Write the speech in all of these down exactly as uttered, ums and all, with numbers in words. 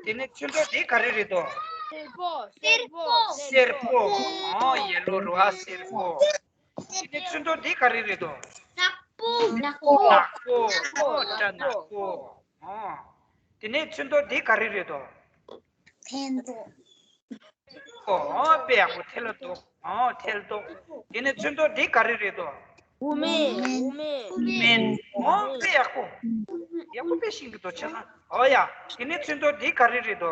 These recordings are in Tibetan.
དེ་ནས་ཚོན་མདོག་འདི་ག་རེ་རེད་དོ། སེར་པོ། སེར་པོ། སེར་པོ། ཨོ་ཡེ་ལོ་རེད་བ། སེར་པོ། དེ་ནས་ཚོན་མདོག་འདི་ག་རེ་རེད་དོ། ནག་པོ། ནག་པོ། ནག་པོ། ཨོ་སྐྲ་ནག་པོ། ཨོ། དེ་ནས་ཚོན་མདོག་འདི་ག་རེ་རེད་དོ། ཐལ་མདོག་ཨོ་དཔེ་ཡག་པོ། ཐལ་མདོག་ཨོ་ཐལ་མདོག་དེ་ནས་ཚོན་མདོག་འདི་ག་རེ་རེད་དོ། དབུ་མེད། དབུ་མེད། དབུ་མེད། ཨོ་དཔེ་ཡག་པོ། ཡག་པོ་དཔེ་ཤེས་ཀྱི་འདུག་ཆ་ན། ཨོ་ཡ། དེ་ནས་ཚོན་མདོག་འདི་ག་རེ་རེད་དོ།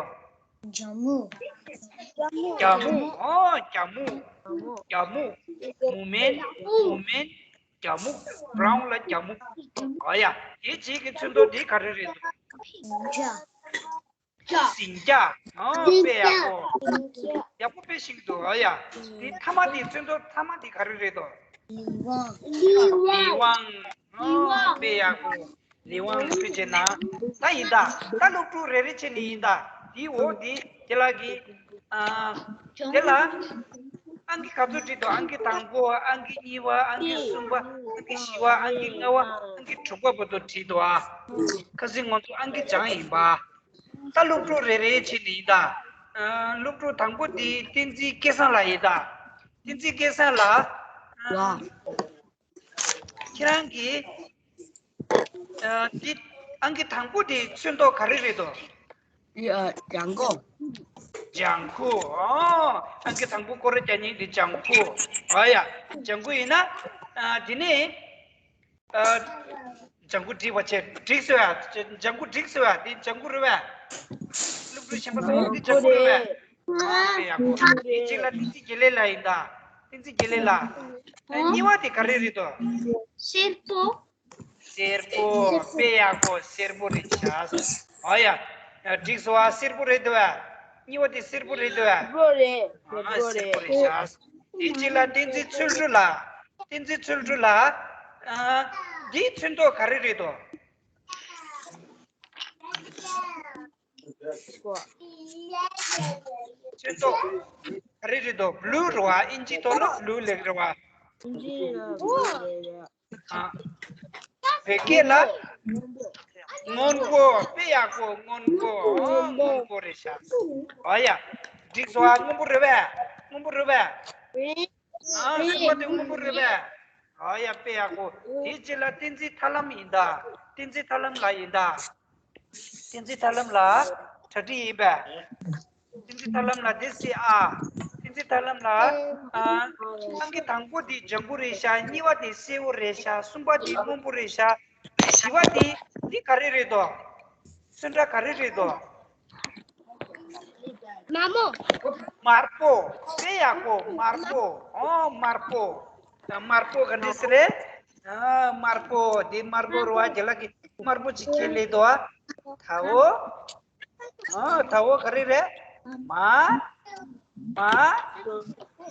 རྒྱ་སྨུག་རྒྱ་སྨུག་ཨོ་རྒྱ་སྨུག་རྒྱ་སྨུག་མུ་མེན། མུ་མེན། རྒྱ་སྨུག་བྷ་རའུན་ལ་རྒྱ་སྨུག་ཨོ་ཡ། དེ་རྗེས་ཀྱི་ཚོན་མདོག་འདི་ག་རེ་རེད་དོ། ཟིང་སྐྱ། ཟིང་སྐྱ། ཨོ་དཔེ་ཡག་པོ། ཡག་པོ་དཔེ་ཤེས་ཀྱི་འདུག་ཨོ་ཡ། དེ་མཐའ་མ་དེ་ཚོན་མདོག་མཐའ་མ་དེ་ག་རེ་རེད་དོ། ལི་ཝང་། ལི་ཝང་། ཨོ་དཔེ་ཡག་པོ། ལི་ཝང་ལ་ཕུལ་བྱས་ན། ད་ཡིན་ད། ད་སློབ་ཕྲུག་རེ་རེ་བྱས་ནས་ཡིན་ད། དེའི་འོག་དེ་དེ་ལ་གི། ཨ། དེ་ལ། ཨང་ཀི་ག་ཚོད་བྲིས་འདུག་ཨང་ཀི་དང་པོ། ཨང་ཀི་གཉིས་པ། ཨང་ཀི་གསུམ་པ། ཨང་ཀི་བཞི་པ། ཨང་ཀི་ལྔ་པ། ཨང་ཀི་དྲུག་པ་བར་དུ་བྲིས་འདུག་ཨ། ཁ་སང་ང་ཚོ་ཨང་ཀི་སྦྱངས་ཡིན་པ། ད་སློབ་ཕྲུག་རེ་རེ་བྱས་ནས་ཡིན་ད། ཨ། སློབ་ཕྲུག་དང་པོ་དེ་བསྟན་འཛིན་སྐལ་བཟང་ལགས་ཡིན་ད། བསྟན་འཛིན་སྐལ་བཟང་ལགས། ཨ། ལགས། ཁྱེད་རང་གིས། ཨ། འདི་ཨང་ཀི་དང་པོ་དེ་ཚོན་མདོག་ག་རེ་རེད་དོ། ཡ། ལྗང་ཁུ། ལྗང་ཁུ། ཨོ། ཨང་ཀི་དང་པོ་སྐོར་ར་རྒྱག་མཁན་དེ་ལྗང་ཁུ། ཨོ་ཡ། ལྗང་ཁུ་ཡིན་ན། ཨ། དེ་ནས། ཨ། ལྗང་ཁུ་འགྲིག་པ་བྱས། འགྲིག་སོང་ཡ། ལྗང་ཁུ་འགྲིག་སོང་ཡ། དེ་ལྗང་ཁུ་རེད་པས། སློབ་ཕྲུག་གཞན་པ་ཚོ་འདི་ལྗང་ཁུ་རེད་པས། ཨ། དེ་ཡག་པོ། དེ་གཅིག་ལ་བསྟན་འཛིན་དགེ་ལེགས་ལགས་ཡིན་ད། བསྟན་འཛིན་དགེ་ལེགས་ལགས། ཨ། གཉིས་པ་དེ་ག་རེ་རེད་དོ། སེར་པོ། སེར་པོ། དཔེ་ཡག་པོ། སེར་པོ་རེད་ཤག་ཨོ་ཡ། འགྲིག་སོང་བ། སེར་པོ་རེད་འདུག་བ། གཉིས་པ་དེ་སེར་པོ་རེད་འདུག་བ། སེར་པོ་རེད། ཨ། སེར་པོ་རེད་ཤག་དེ་གཅིག་ལ་བསྟན་འཛིན་ཚུལ་ཁྲིམས་ལགས། བསྟན་འཛིན་ཚུལ་ཁྲིམས་ལགས། ཨ། འདིའི་ཚོན་མདོག་ག་རེ་རེད་དོ། ཚོན་མདོག་ག་རེ་རེད་དོ། བྷུ་ལུ་རེད་བ། ཨིན་ཇིའི་ཐོག་ལ་བྷུ་ལུ་ལབ་རེད་བ། ཨ། བོད་སྐད་ལ་སྔོན་པོ། དཔེ་ཡག་པོ། སྔོན་པོ། ཨོ། སྔོན་པོ་རེད་ཤག་ཨོ་ཡ། འགྲིག་སོང་ཨ། སྔོན་པོ་རེད་པས། སྔོན་པོ་རེད་པས། ཨ། སེར་པོ་དེ་སྔོན་པོ་རེད་པས། ཨོ་ཡ། དཔེ་ཡག་པོ། དེའི་རྗེས་ལ་བསྟན་འཛིན་ཐར་ལམ་ཡིན་ད། བསྟན་འཛིན་ཐར་ལམ་ལགས་ཡིན་ད། བསྟན་འཛིན་ཐར་ལམ་ལགས། གྲ་སྒྲིག་ཡིན་པས། བསྟན་འཛིན་ཐར་ལམ་ལགས། འདི་སི་ཨ། བསྟན་འཛིན་ཐར་ལམ་ལགས། ཨ། ཨང་ཀི་དང་པོ་དེ་ལྗང་ཁུ་རེད་ཤག་གཉིས་པ་དེ་སེར་པོ་རེད་ཤག་གསུམ་པ་དེ་སྔོན་པོ་རེད་ཤག་བཞི་པ་དེ་འདི་ག་རེ་རེད་དོ། ཚོན་ཁྲ་ག་རེ་རེད་དོ། དམར་མོ། དམར་པོ། དཔེ་ཡག་པོ། དམར་པོ། ཨོ། དམར་པོ། དམར་པོ་ག་འདྲ་ཟེར་རེད། ཨ། དམར་པོ། འདི་དམར་པོ་རེད་བ། རྒན་ལགས་ཀྱིས་དམར་པོ་ཅིག་ཁྱེར་སླེབས་འདུག་ཨ། ད་འོ། ཨ། ད་འོ་ག་རེ་རེད། མ། མ།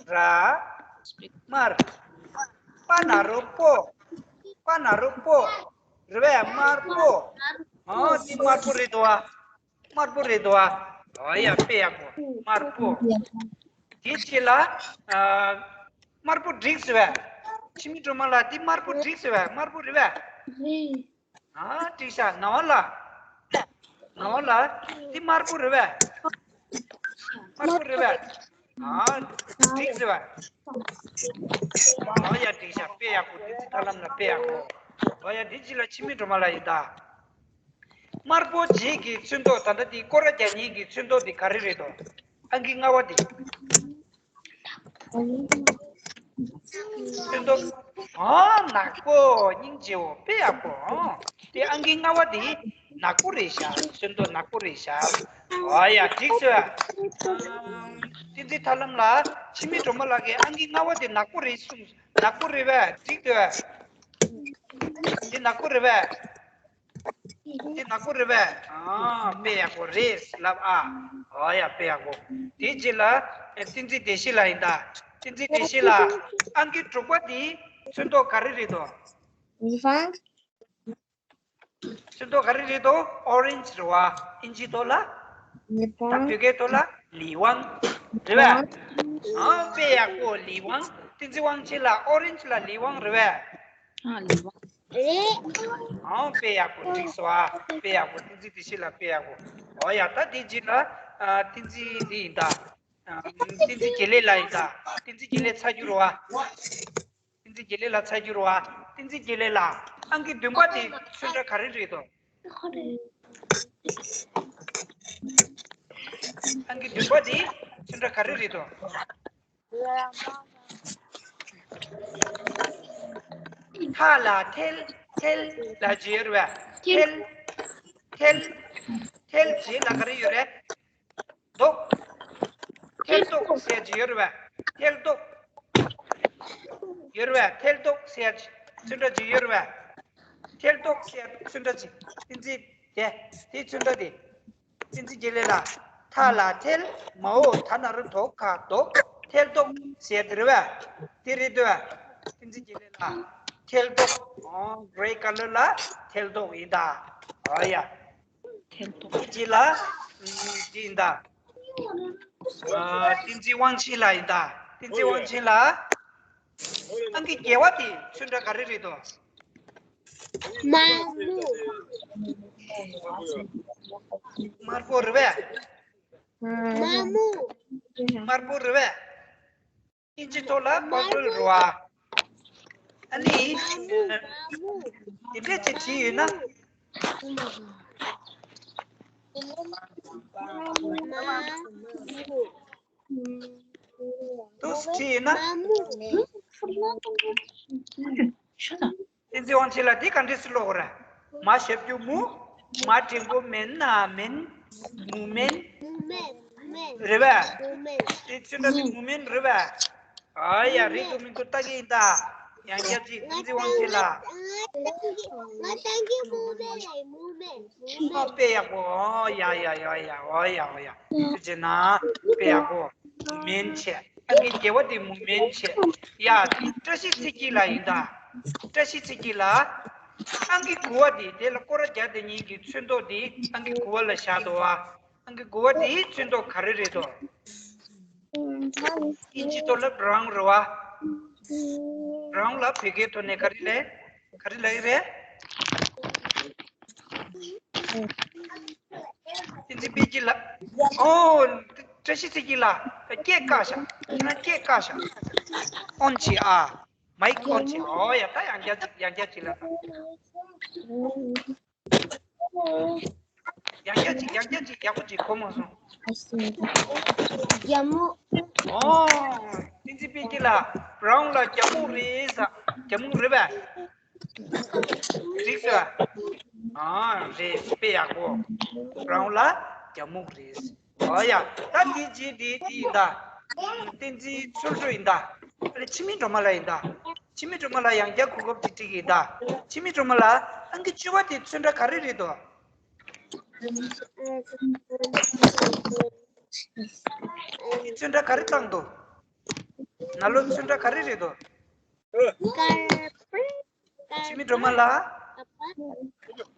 ར། དམར། པ་ན་རོ་པོ། པ་ན་རོ་པོ། རེད་པས། དམར་པོ། ཨ། འདི་དམར་པོ་རེད་འདུག་ཨ། དམར་པོ་རེད་འདུག་ཨ། ཨོ་ཡ། དཔེ་ཡག་པོ། དམར་པོ། དེའི་རྗེས་ལ། ཨ། དམར་པོ་འགྲིག་སོང་བས། འཆི་མེད་སྒྲོལ་མ་ལགས། འདི་དམར་པོ་འགྲིག་སོང་བས། དམར་པོ་རེད་པས། རེད། ཨ། འགྲིག་ཤག་ངག་དབང་ལགས། ངག་དབང་ལགས། འདི་དམར་པོ་རེད་པས། དམར་པོ་རེད་པས། ཨ། འགྲིག་སོང་བས། ཨོ་ཡ། འགྲིག་ཤག་དཔེ་ཡག་པོ། བསྟན་འཛིན་ཐར་ལམ་ལགས། དཔེ་ཡག་པོ། ཨོ་ཡ། འདི་རྗེས་ལ་འཆི་མེད་སྒྲོལ་མ་ལགས་ཡིན་ད། དམར་པོ་རྗེས་ཀྱི་ཚོན་མདོག་ད་ལྟ་འདི་སྐོར་ར་རྒྱག་མཁན་གྱི་ཚོན་མདོག་འདི་ག་རེ་རེད་དོ། ཨང་ཀི་ལྔ་པ་འདི། ཚོན་མདོག་ཨ། ནག་པོ། སྙིང་རྗེ་བོ། དཔེ་ཡག་པོ། ཨ། དེ་ཨང་ཀི་ལྔ་པ་འདི་ནག་པོ་རེད་ཤག་ཚོན་མདོག་ནག་པོ་རེད་ཤག་ཨ་ཡ། འགྲིག་སོང་། བསྟན་འཛིན་ཐར་ལམ་ལགས། འཆི་མེད་སྒྲོལ་མ་ལགས་ཀྱིས་ཨང་ཀི་ལྔ་པ་འདི་ནག་པོ་རེད་གསུངས། ནག་པོ་རེད་པས། འགྲིག་འདུག་པས། འདི་ནག་པོ་རེད་པས། འདི་ནག་པོ་རེད་པས། ཨ། དཔེ་ཡག་པོ་རེད་ལབ་ཨ། ཨོ་ཡ། དཔེ་ཡག་པོ། དེའི་རྗེས་ལ་བསྟན་འཛིན་བདེ་གཤེགས་ལགས་ཡིན་ད། བསྟན་འཛིན་བདེ་གཤེགས་ལགས། ཨང་ཀི་དྲུག་པ་འདི་ཚོན་མདོག་ག་རེ་རེད་དོ། ཚོན་མདོག་ག་རེ་རེད་དོ། ཨོ་རེན་ཇི་རེད་བ། ཨིན་ཇིའི་ཐོག་ལ། ད་བོད་སྐད་ཐོག་ལ་ལི་ཝང་། རེད་པས། ཨ། དཔེ་ཡག་པོ། ལི་ཝང་། བསྟན་འཛིན་དབང་ཆེན་ལགས། ཨོ་རེན་ཇི་ལ་ལི་ཝང་རེད་པས། ཨ། ལི་ཝང་། རེད། ཨ། དཔེ་ཡག་པོ། འགྲིག་སོང་ཨ། དཔེ་ཡག་པོ། བསྟན་འཛིན་བདེ་གཤེགས་ལགས། དཔེ་ཡག་པོ། ཨ་ཡ་ད་དེ་རྗེས་ལ་ཨ་བསྟན་འཛིན་འདི་ཡིན་ད། ཨ་བསྟན་འཛིན་དགེ་ལེགས་ལགས་ཡིན་ད། བསྟན་འཛིན་དགེ་ལེགས་ཚར་རྒྱུ་རེད་བ། བསྟན་འཛིན་དགེ་ལེགས་ལགས་ཚར་རྒྱུ་རེད་བ། བསྟན་འཛིན་དགེ་ལེགས་ལགས། ཨང་ཀི་བདུན་པ་དེ་ཚོན་ཁྲ་ག་རེ་རེད་དོ། ཨང་ཀི་བདུན་པ་དེ་ཚོན་ཁྲ་ག་རེ་རེད་དོ། ཐ་ལ་ཐལ། ཐལ་ལ་བརྗོད་རེད་བ། ཐལ། ཐལ། ཐལ་བྱེད་ལ་ག་རེ་ཡོད་རེད། མདོག་ཐལ་མདོག་ཟེར་གྱི་ཡོད་རེད་བ། ཐལ་མདོག་ཡོད་རེད་བ། ཐལ་མདོག་ཟེར་ཚོན་ཁྲ་ཅིག་ཡོད་རེད་བ། ཐལ་མདོག་ཟེར་ཚོན་ཁྲ་ཅིག་བསྟན་འཛིན་དེ་དེ་ཚོན་ཁྲ་དེ། བསྟན་འཛིན་དགེ་ལེགས་ལགས། ཐ་ལ་ཐལ། མའོ་ད་ན་རོ་དོ་ག་མདོག་ཐལ་མདོག་ཟེར་དེ་རེད་བ། དེ་རེད་འདུག་བ། བསྟན་འཛིན་དགེ་ལེགས་ལགས། ཐལ་མདོག་ཨོ་grey colour ལ་ཐལ་མདོག་ཡིན་ད། ཨོ་ཡ། ཐལ་མདོག་དེ་རྗེས་ལ་ཨ་འདི་ཡིན་ད། ཨ་བསྟན་འཛིན་དབང་ཆེན་ལགས་ཡིན་ད། བསྟན་འཛིན་དབང་ཆེན་ལགས། ཨང་ཀི་བརྒྱད་པ་དེ་ཚོན་ཁྲ་ག་རེ་རེད་དོ། མ་མོ། དམར་པོ་རེད་པས། མ་མོ། དམར་པོ་རེད་པས། ཨིན་ཇི་ཐོག་ལ་purple རེད་བ། ཨ་ནི། དེ་འདྲས་ཅིག་བྲིས་ཡོད་ན། དུ་བྲིས་ཡོད་ན། བསྟན་འཛིན་དབང་ཆེན་ལགས་འདི་ག་འདྲས་སེ་ཀློག་དགོས་རེད། མ་ཞབས་ཀྱུ་མུ། མ་འགྲེང་བུ་མེན། ན་མེན། མུ་མེན། རེད་པས། དེ་ཚོན་ཁྲ་དེ་མུ་མེན་རེད་པས། ཨ་ཡ་རེད་འདུག་མི་འདུག་ལྟ་གི་ཡིན་ད། ཡང་བསྐྱར་ཅིག་བསྟན་འཛིན་དབང་ཆེན་ལགས། ང་ཏང་གི་མུ་མེན་ལ་མུ་མེན་མུ་མེན། ཨ་དཔེ་ཡག་པོ། ཨོ་ཡ་ཡ་ཡ་ཡ་ཨོ་ཡ་ཨོ་ཡ། ཐུགས་རྗེ་གནང་། དཔེ་ཡག་པོ། མུ་མེན་བྱས། ཨ་ནི་བརྒྱད་པ་དེ་མུ་མེན་བྱས། ཡ་དེ་བཀྲ་ཤིས་ཚེ་སྐྱིད་ལགས་ཡིན་ད། བཀྲ་ཤིས་ཚེ་སྐྱིད་ལགས། ཨང་ཀི་དགུ་པ་དེ་དེ་ལ་སྐོར་ར་རྒྱག་དེ་གཉིས་ཀྱི་ཚོན་མདོག་དེ་ཨང་ཀི་དགུ་པ་ལ་བཞག་འདུག་བ། ཨང་ཀི་དགུ་པ་དེའི་ཚོན་མདོག་ག་རེ་རེད་དོ། ཨིན་ཇི་ཐོག་ལ་brown རེད་བ། brown ལ་བོད་སྐད་ཐོག་ནས་ག་རེ་ལབ། ག་རེ་ལབ་ཀྱི་རེད། བསྟན་འཛིན་དཔལ་སྐྱིད་ལགས། ཨོ། བཀྲ་ཤིས་ཚེ་སྐྱིད་ལགས། སྐད་བཀག་ཤག་ཁྱེད་རང་སྐད་བཀག་ཤག on བྱེད་ཨ། མའིག་on བྱེད། ཨོ་ཡ་ད་ཡང་བསྐྱར་ཅིག་ཡང་བསྐྱར་ཅིག་ལབ་དང་། ཡང་བསྐྱར་ཅིག་ཡང་བསྐྱར་ཅིག་ཡག་པོ་ཅིག་གོ་མ་སོང་། རྒྱ་མོ། ཨོ། བསྟན་འཛིན་དཔལ་སྐྱིད་ལགས། brown ལ་རྒྱ་སྨུག་རེད་ཟེར། རྒྱ་སྨུག་རེད་པས། འགྲིག་སོང་། ཨ་རེད། དཔེ་ཡག་པོ། brown ལ་རྒྱ་སྨུག་རེད། ཨོ་ཡ། ད་འདི་རྗེས་འདི་འདི་ཡིན་ད། བསྟན་འཛིན་ཚུལ་ཁྲིམས་ཡིན་ད། ཨ་ནི་འཆི་མེད་སྒྲོལ་མ་ལགས་ཡིན་ད། འཆི་མེད་སྒྲོལ་མ་ལགས་ཡང་བསྐྱར་གོ་སྐབས་ཅིག་སྤྲད་ཀྱི་ཡིན་ད། འཆི་མེད་སྒྲོལ་མ་ལགས། ཨང་ཀི་བཅུ་པ་དེ་ཚོན་ཁྲ་ག་རེ་རེད་དོ། ཚོན་ཁྲ་ག་རེ་བཏང་འདུག་ན་ལོ་ཚོན་ཁྲ་ག་རེ་རེད་དོ། འཆི་མེད་སྒྲོལ་མ་ལགས།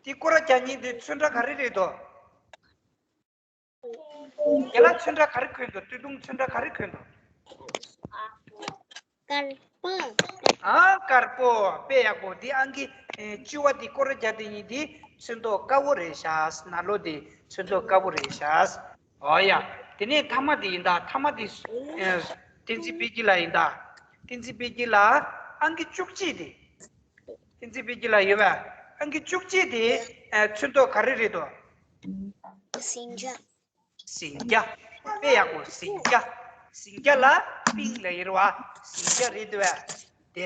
དེ་སྐོར་ར་རྒྱག་མཁན་དེ་ཚོན་ཁྲ་ག་རེ་རེད་དོ། རྒན་ལགས་ཚོན་ཁྲ་ག་རེ་གོན་འདུག་སྟོད་ཐུང་ཚོན་ཁྲ་ག་རེ་གོན་འདུག་དཀར་པོ། ཨ་དཀར་པོ། དཔེ་ཡག་པོ། འདི་ཨང་ཀི་ཨེ་བཅུ་པ་འདི་སྐོར་ར་རྒྱག་དེ་ཉིད་འདི་ཚོན་མདོག་དཀར་པོ་རེད་ཤག་ན་ལོ་འདི་ཚོན་མདོག་དཀར་པོ་རེད་ཤག་ཨོ་ཡ། དེ་ནས་ཐ་མ་འདི་ཡིན་ད། ཐ་མ་འདི་ཨེ་བསྟན་འཛིན་དཔལ་སྐྱིད་ལགས་ཡིན་ད། བསྟན་འཛིན་དཔལ་སྐྱིད་ལགས། ཨང་ཀི་བཅུ་གཅིག་འདི། བསྟན་འཛིན་དཔལ་སྐྱིད་ལགས་ཡོད་པས། ཨང་ཀི་བཅུ་གཅིག་དེ་ཨ་ཚོན་མདོག་ག་རེ་རེད་དོ། ཟིང་སྐྱ། ཟིང་སྐྱ། དཔེ་ཡག་པོ། ཟིང་སྐྱ། ཟིང་སྐྱ་ལ་པིང་ལབ་ཡོད་རེད་བ། ཟིང་སྐྱ་རེད་འདུག་བས། དེ་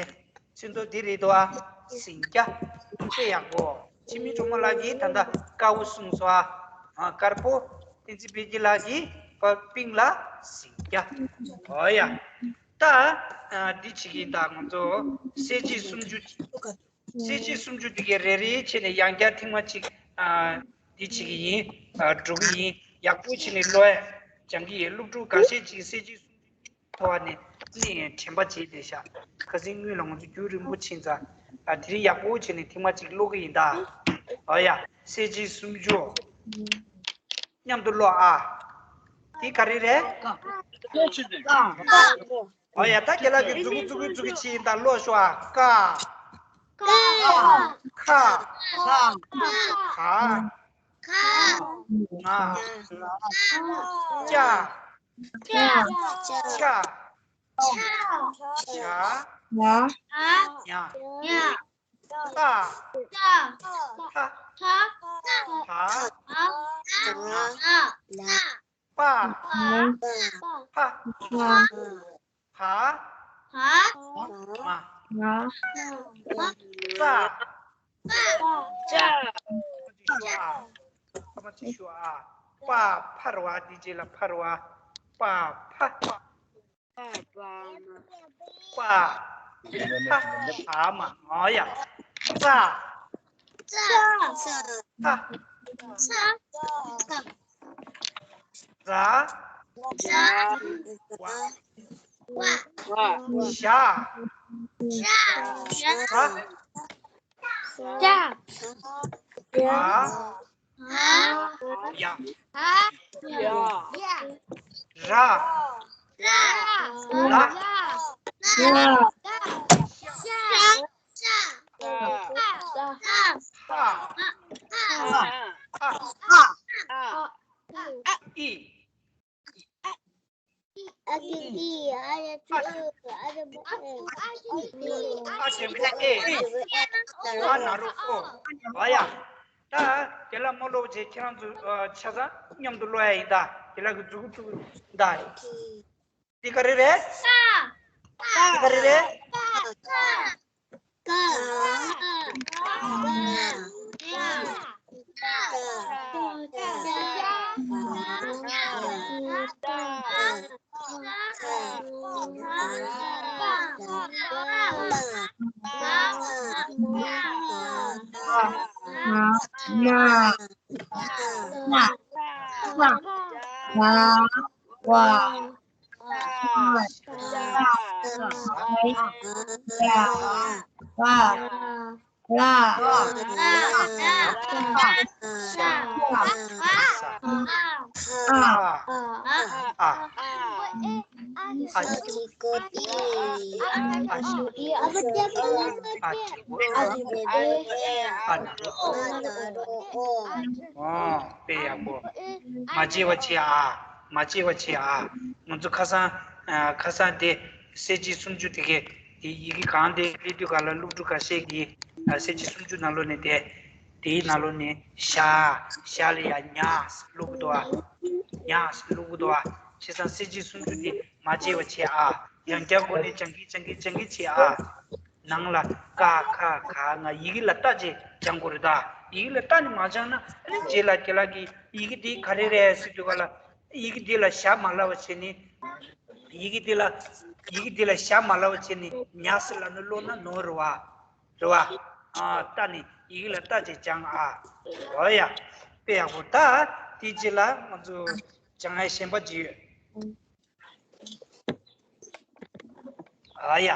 ཚོན་མདོག་འདི་རེད་འདུག་བ། ཟིང་སྐྱ། དཔེ་ཡག་པོ། འཆི་མེད་སྒྲོལ་མ་ལགས་ཀྱིས་ད་ལྟ་དཀར་པོ་གསུངས་སོང་ཨ། ཨ་དཀར་པོ། བསྟན་འཛིན་དཔལ་སྐྱིད་ལགས་ཀྱིས་པ་པིང་ལ་ཟིང་སྐྱ། ཨོ་ཡ། ད་ཨ་འདི་བྱེད་ཀྱི་ཡིན་ད། ང་ཚོ་གསལ་བྱེད་སུམ་ཅུ། གསལ་བྱེད་སུམ་ཅུ་དེ་གའི་རེ་རེ་བྱས་ནས་ཡང་བསྐྱར་ཐེངས་མ་གཅིག་ཨ་འདི་བྱེད་ཀྱི་ཡིན། ཨ་འགྲོ་གི་ཡིན། ཡག་པོ་བྱས་ནས་ཀློག་ཡ་སྦྱང་གི་ཡིན། སློབ་ཕྲུག་འགའ་ཤས་ཅིག་གསལ་བྱེད་སུམ་ཅུ་ཐོག་ནས་ནི་དྲན་པ་བརྗེད་བསྡད་ཤག་ཁ་སང་སྔོན་ལ་ང་ཚོ་རྒྱུན་རིང་པོ་ཕྱིན་ཙང་། ཨ་དེ་རིང་ཡག་པོ་བྱས་ནས་ཐེངས་མ་གཅིག་ཀློག་གི་ཡིན་ད། ཨོ་ཡ། གསལ་བྱེད་སུམ་ཅུ། མཉམ་དུ་ཀློག་ཨ། འདི་ག་རེ་རེད། རྐང་། ཨོ་ཡ། ད་རྒན་ལགས་ཀྱིས་མཛུ་གུ་མཛུ་གུ་མཛུ་གུ་བྱས་ཡིན་ད། ཀློག་ཤོག་ཨ། ཀ། ཀ། ཁ། ཁ། ག། ང་། ང་། ཅ། ཅ། ཆ། ཆ། ཆ། ཆ། ཉ། ཉ། ཏ། ཏ། ཐ། ཐ། ད། ད། པ། པ། བ། བ། མ། མ། ཙ། ཙ། ཨ་མ་ཅིག་ཞུ་ཨ། པ། ཕར་བ། འདི་རྗེས་ལ་ཕར་བ། པ། ཕ། པ། ཕ། ཕ། མ། ཨོ་ཡ། ཙ། ཙ། ཙ། ཙ། ཙ། ཛ། ཛ། ཝ། ཝ། ཞ། ཞ། ཧ། ཧ། ཧ། ཡ། ཡ། ར། ར། ལ། ལ། ཤ། ཤ། ཧ། ཧ། ཧ། ཨི། ཨ་ཀི་ཀི། ཨ་ཡ་ཀི་ཨ། ཨ་ཀི་ཀི། ཨ་ཀི་ཀི། ཨ་ན་རོ་ཨོ། ཨ་ཡ། ད་དེ་ལ་མ་ཀློག་བྱས། ཁྱེད་རང་ཚོ་ཆ་ཚང་མཉམ་དུ་ཀློག་ཡ་ཡིན། ད་དེ་ལ་གི་མཛུབ་གུ་བཙུགས། ད་འདི་ག་རེ་རེད། ད་འདི་ག་རེ་རེད། ཀ། ཀ། ཀ། ཀ། དཔེ་ཡག་པོ། མ་བརྗེད་པ་བྱེད་ཨ། མ་བརྗེད་པ་བྱེད་ཨ། ང་ཚོ་ཁ་སང་། ཨ། ཁ་སང་དེ་གསལ་བྱེད་སུམ་ཅུ་དེ་གའི་དེ་ཡི་གེ་གང་དེ་སླེབས་དུས་ག་ལ་སློབ་ཕྲུག་ཁ་ཤས་ཀྱིས། ཨ། གསལ་བྱེད་སུམ་ཅུ་ནང་ལོགས་ནས་དེ། དེའི་ནང་ལོགས་ནས་ཞ། ཞ་ལ་ཡ་ཉ་ཟེར་ཀློག་གི་འདུག་ཨ། ཉ་ཟེར་ཀློག་གི་འདུག་ཨ། བྱས་ཙང་གསལ་བྱེད་སུམ་ཅུ་དེ་མ་བརྗེད་པ་བྱེད་ཨ། ཡང་བསྐྱར་སྒོ་ནས་སྦྱང་གི་སྦྱང་གི་སྦྱང་གི་བྱེད་ཨ། ནང་ལ་ཀ་ཁ་ག་ང་ཡི་གེ་ལ་བལྟས་བྱས་སྦྱང་དགོས་རེད་ད། ཡི་གེ་ལ་བལྟས་ནས་མ་སྦྱངས་ན། ཨ་ནི་རྗེས་ལ་ཁྱེད་ལ་གི་ཡི་གེ་འདི་ག་རེ་རེད་ཟེར་དུས་ག་ལ། ཡི་གེ་འདི་ལ་ཞ་མ་ལབ་པ་བྱས་ནས། ཡི་གེ་འདི་ལ། ཡི་གེ་འདི་ལ་ཞ་མ་ལབ་པ་བྱས་ནས་ཉ་ཟེར་ལབ་ནས་ཀློག་ན་ནོར་རེད་བ། རེད་བ། ཨ། བལྟས་ནས་ཡི་གེ་ལ་བལྟས་བྱས་སྦྱང་ཨ། འོ་ཡ། དཔེ་ཡག་པོ། ད་དེ་རྗེས་ལ་ང་ཚོ་སྦྱང་ཡ་གཞན་པ་ཅིག་ཡོད། ཨ་ཡ།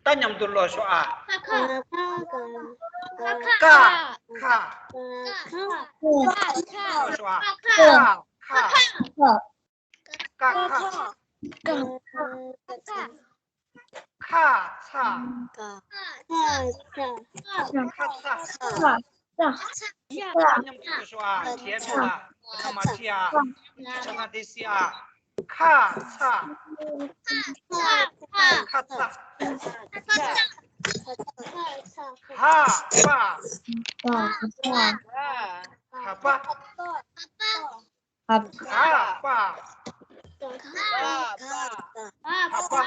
ད་མཉམ་དུ་ཀློག་ཤོག་ཨ། ཀ། ཁ། ཀ། ཁ། ཀ། ཁ། ཀློག་ཤོག་ཨ། ཀ། ཁ། ཀ། ཁ། ཁ། ཁ། ཁ། ཚ། ཁ། ཚ། ཁ། ཚ། ཁ། ཚ། མཉམ་དུ་ཀློག་ཤོག་ཨ། བྲིས་མེད་ལ། ཁ་མ་བྲིས་ཨ། ཁྱེད་ཚང་དེ་སི་ཨ། ཁ། ཚ། ཁ། ཚ། ཧ། པ། ག་པ། ག་པ། ག་པ།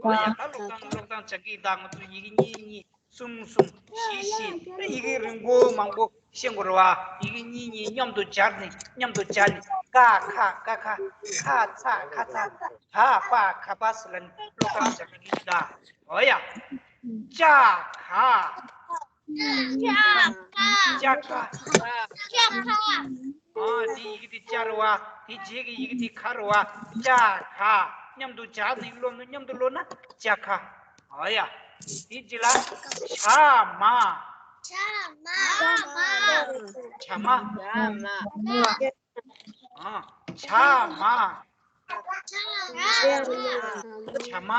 ཨ་ཡ། ད་ཀློག་སྟངས་ཀློག་སྟངས་སྦྱང་གི་ཡིན་ད། ང་ཚོ་ཡི་གེ་གཉིས་གཉིས། གསུམ་གསུམ། བཞི་བཞི། ཡི་གེ་རིང་པོ་མང་པོ་ཤེས་དགོས་རེད་བ། ཡི་གེ་གཉིས་གཉིས་མཉམ་དུ་སྦྱར་ནས། མཉམ་དུ་སྦྱར་ནས། ཀ། ཁ། ཀ། ཁ། ཁ། ཚ། ཁ། ཚ། ག་པ། ག་པ་ཟེར་ལབ་ནས་ཀློག་སྟངས་སྦྱང་གི་ཡིན་ད། འོ་ཡ། ཅ། ག། ཅ། ག། ཅ། ག། ཅ། ག། ཨ། དེ་ཡི་གེ་དེ་ཅ་རེད་བ། དེ་རྗེས་ཀྱི་ཡི་གེ་དེ་ག་རེད་བ། ཅ། ག། མཉམ་དུ་སྦྱར་ནས་ཀློག་ནས། མཉམ་དུ་ཀློག་ན་ཅ་ག། ཨ་ཡ། དེ་རྗེས་ལ་ཇ་མ། ཇ་མ། ཇ་མ། ཨ། ཇ་མ། ཇ་མ།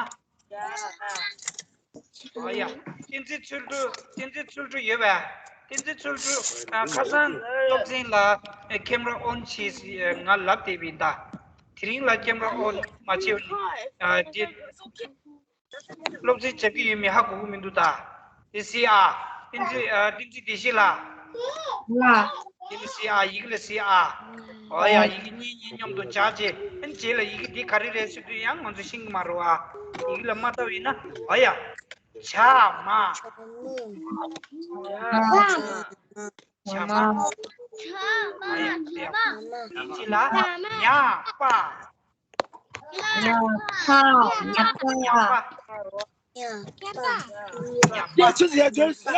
ཨ་ཡ། བསྟན་འཛིན་ཚུལ་ཁྲིམས། བསྟན་འཛིན་ཚུལ་ཁྲིམས་ཡོད་པས། བསྟན་འཛིན་ཚུལ་ཁྲིམས་ཨ། ཁ་སང་སློབ་ཚན་ལ་ཨ། ཁེམ་ར་ཨོན་བྱེད་ཟེར་ང་ལབ་བསྡད་པ་ཡིན་ད། དེ་རིང་ལ་ཁེམ་ར་ཨོན་མ་བྱས་པ་ནི་ཨ། དེ་སློབ་ཚན་རྒྱབ་ཀྱི་ཡོད་མེད་ཧ་གོ་གི་མི་འདུག་ད། དེ་སི་ཨ། བསྟན་འཛིན་ཨ། བསྟན་འཛིན་བདེ་སྐྱིད་ལགས། ལགས། དེ་ལ་སི་ཨ། ཡི་གེ་ལ་སི་ཨ། ཨོ་ཡ། ཡི་གེ་གཉིས་གཉིས་མཉམ་དུ་སྦྱར་བྱས། ཨ་ནི་རྗེས་ལ་ཡི་གེ་འདི་ག་རེ་རེད་ཟེར་དུས་ཡང་ང་ཚོ་ཤེས་ཀྱི་མ་རེད་བ། ཡི་གེ་ལ་མ་ལྟ་བ་ཡིན་ན། ཨོ་ཡ། ཇ་མ། ཇ་མ། ཇ་མ། ཨོ་ཡ། དེ་ཡ། དེ་རྗེས་ལ་ཉ་པ། ཉ་པ། ཉ་པ། ཉ་པ། ཉ་པ།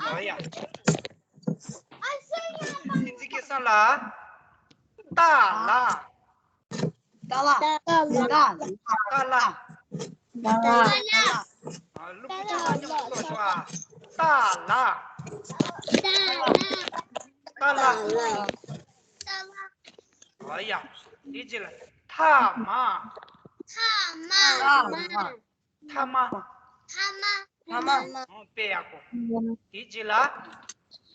ཨོ་ཡ། བསྟན་འཛིན་སྐལ་བཟང་ལགས། ཏ་ལ། ཏ་ལ། ཏ་ལ། ཏ་ལ། ཏ་ལ། ཨ། ལུག་གི་ཆ་ཚང་མཉམ་དུ་ཀློག་ཤོག་ཨ། ཏ་ལ། ཏ་ལ། ཨོ་ཡ། དེ་རྗེས་ལ་ཐ་མ། ཐ་མ། ཐ་མ། ཐ་མ། ཐ་མ། ཨོ། དཔེ་ཡག་པོ། དེ་རྗེས་ལ་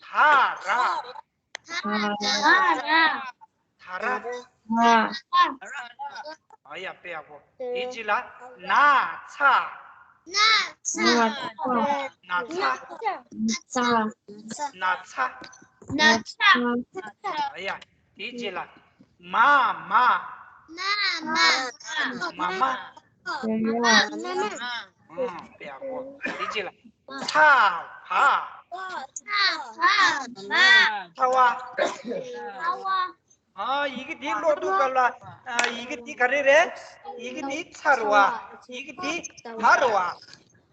ད་ར། ད་ར། ད་ར། ཨོ་ཡ། དཔེ་ཡག་པོ། དེ་རྗེས་ལ་ན་ཚ། ན་ཚ། ན་ཚ། ན་ཚ། ན་ཚ། ཨོ་ཡ། དེ་རྗེས་ལ་མ་མ། མ་མ། མ་མ། ཨོ། དཔེ་ཡག་པོ། དེ་རྗེས་ལ་ཚ་བ། ཚ་བ། ཚ་བ། ཨ། ཡི་གེ་འདི་ཀློག་དུས་སྐབས་ལ། ཨ། ཡི་གེ་འདི་ག་རེ་རེད། ཡི་གེ་འདི་ཚ་རེད་བ། ཡི་གེ་འདི་བ་རེད་བ།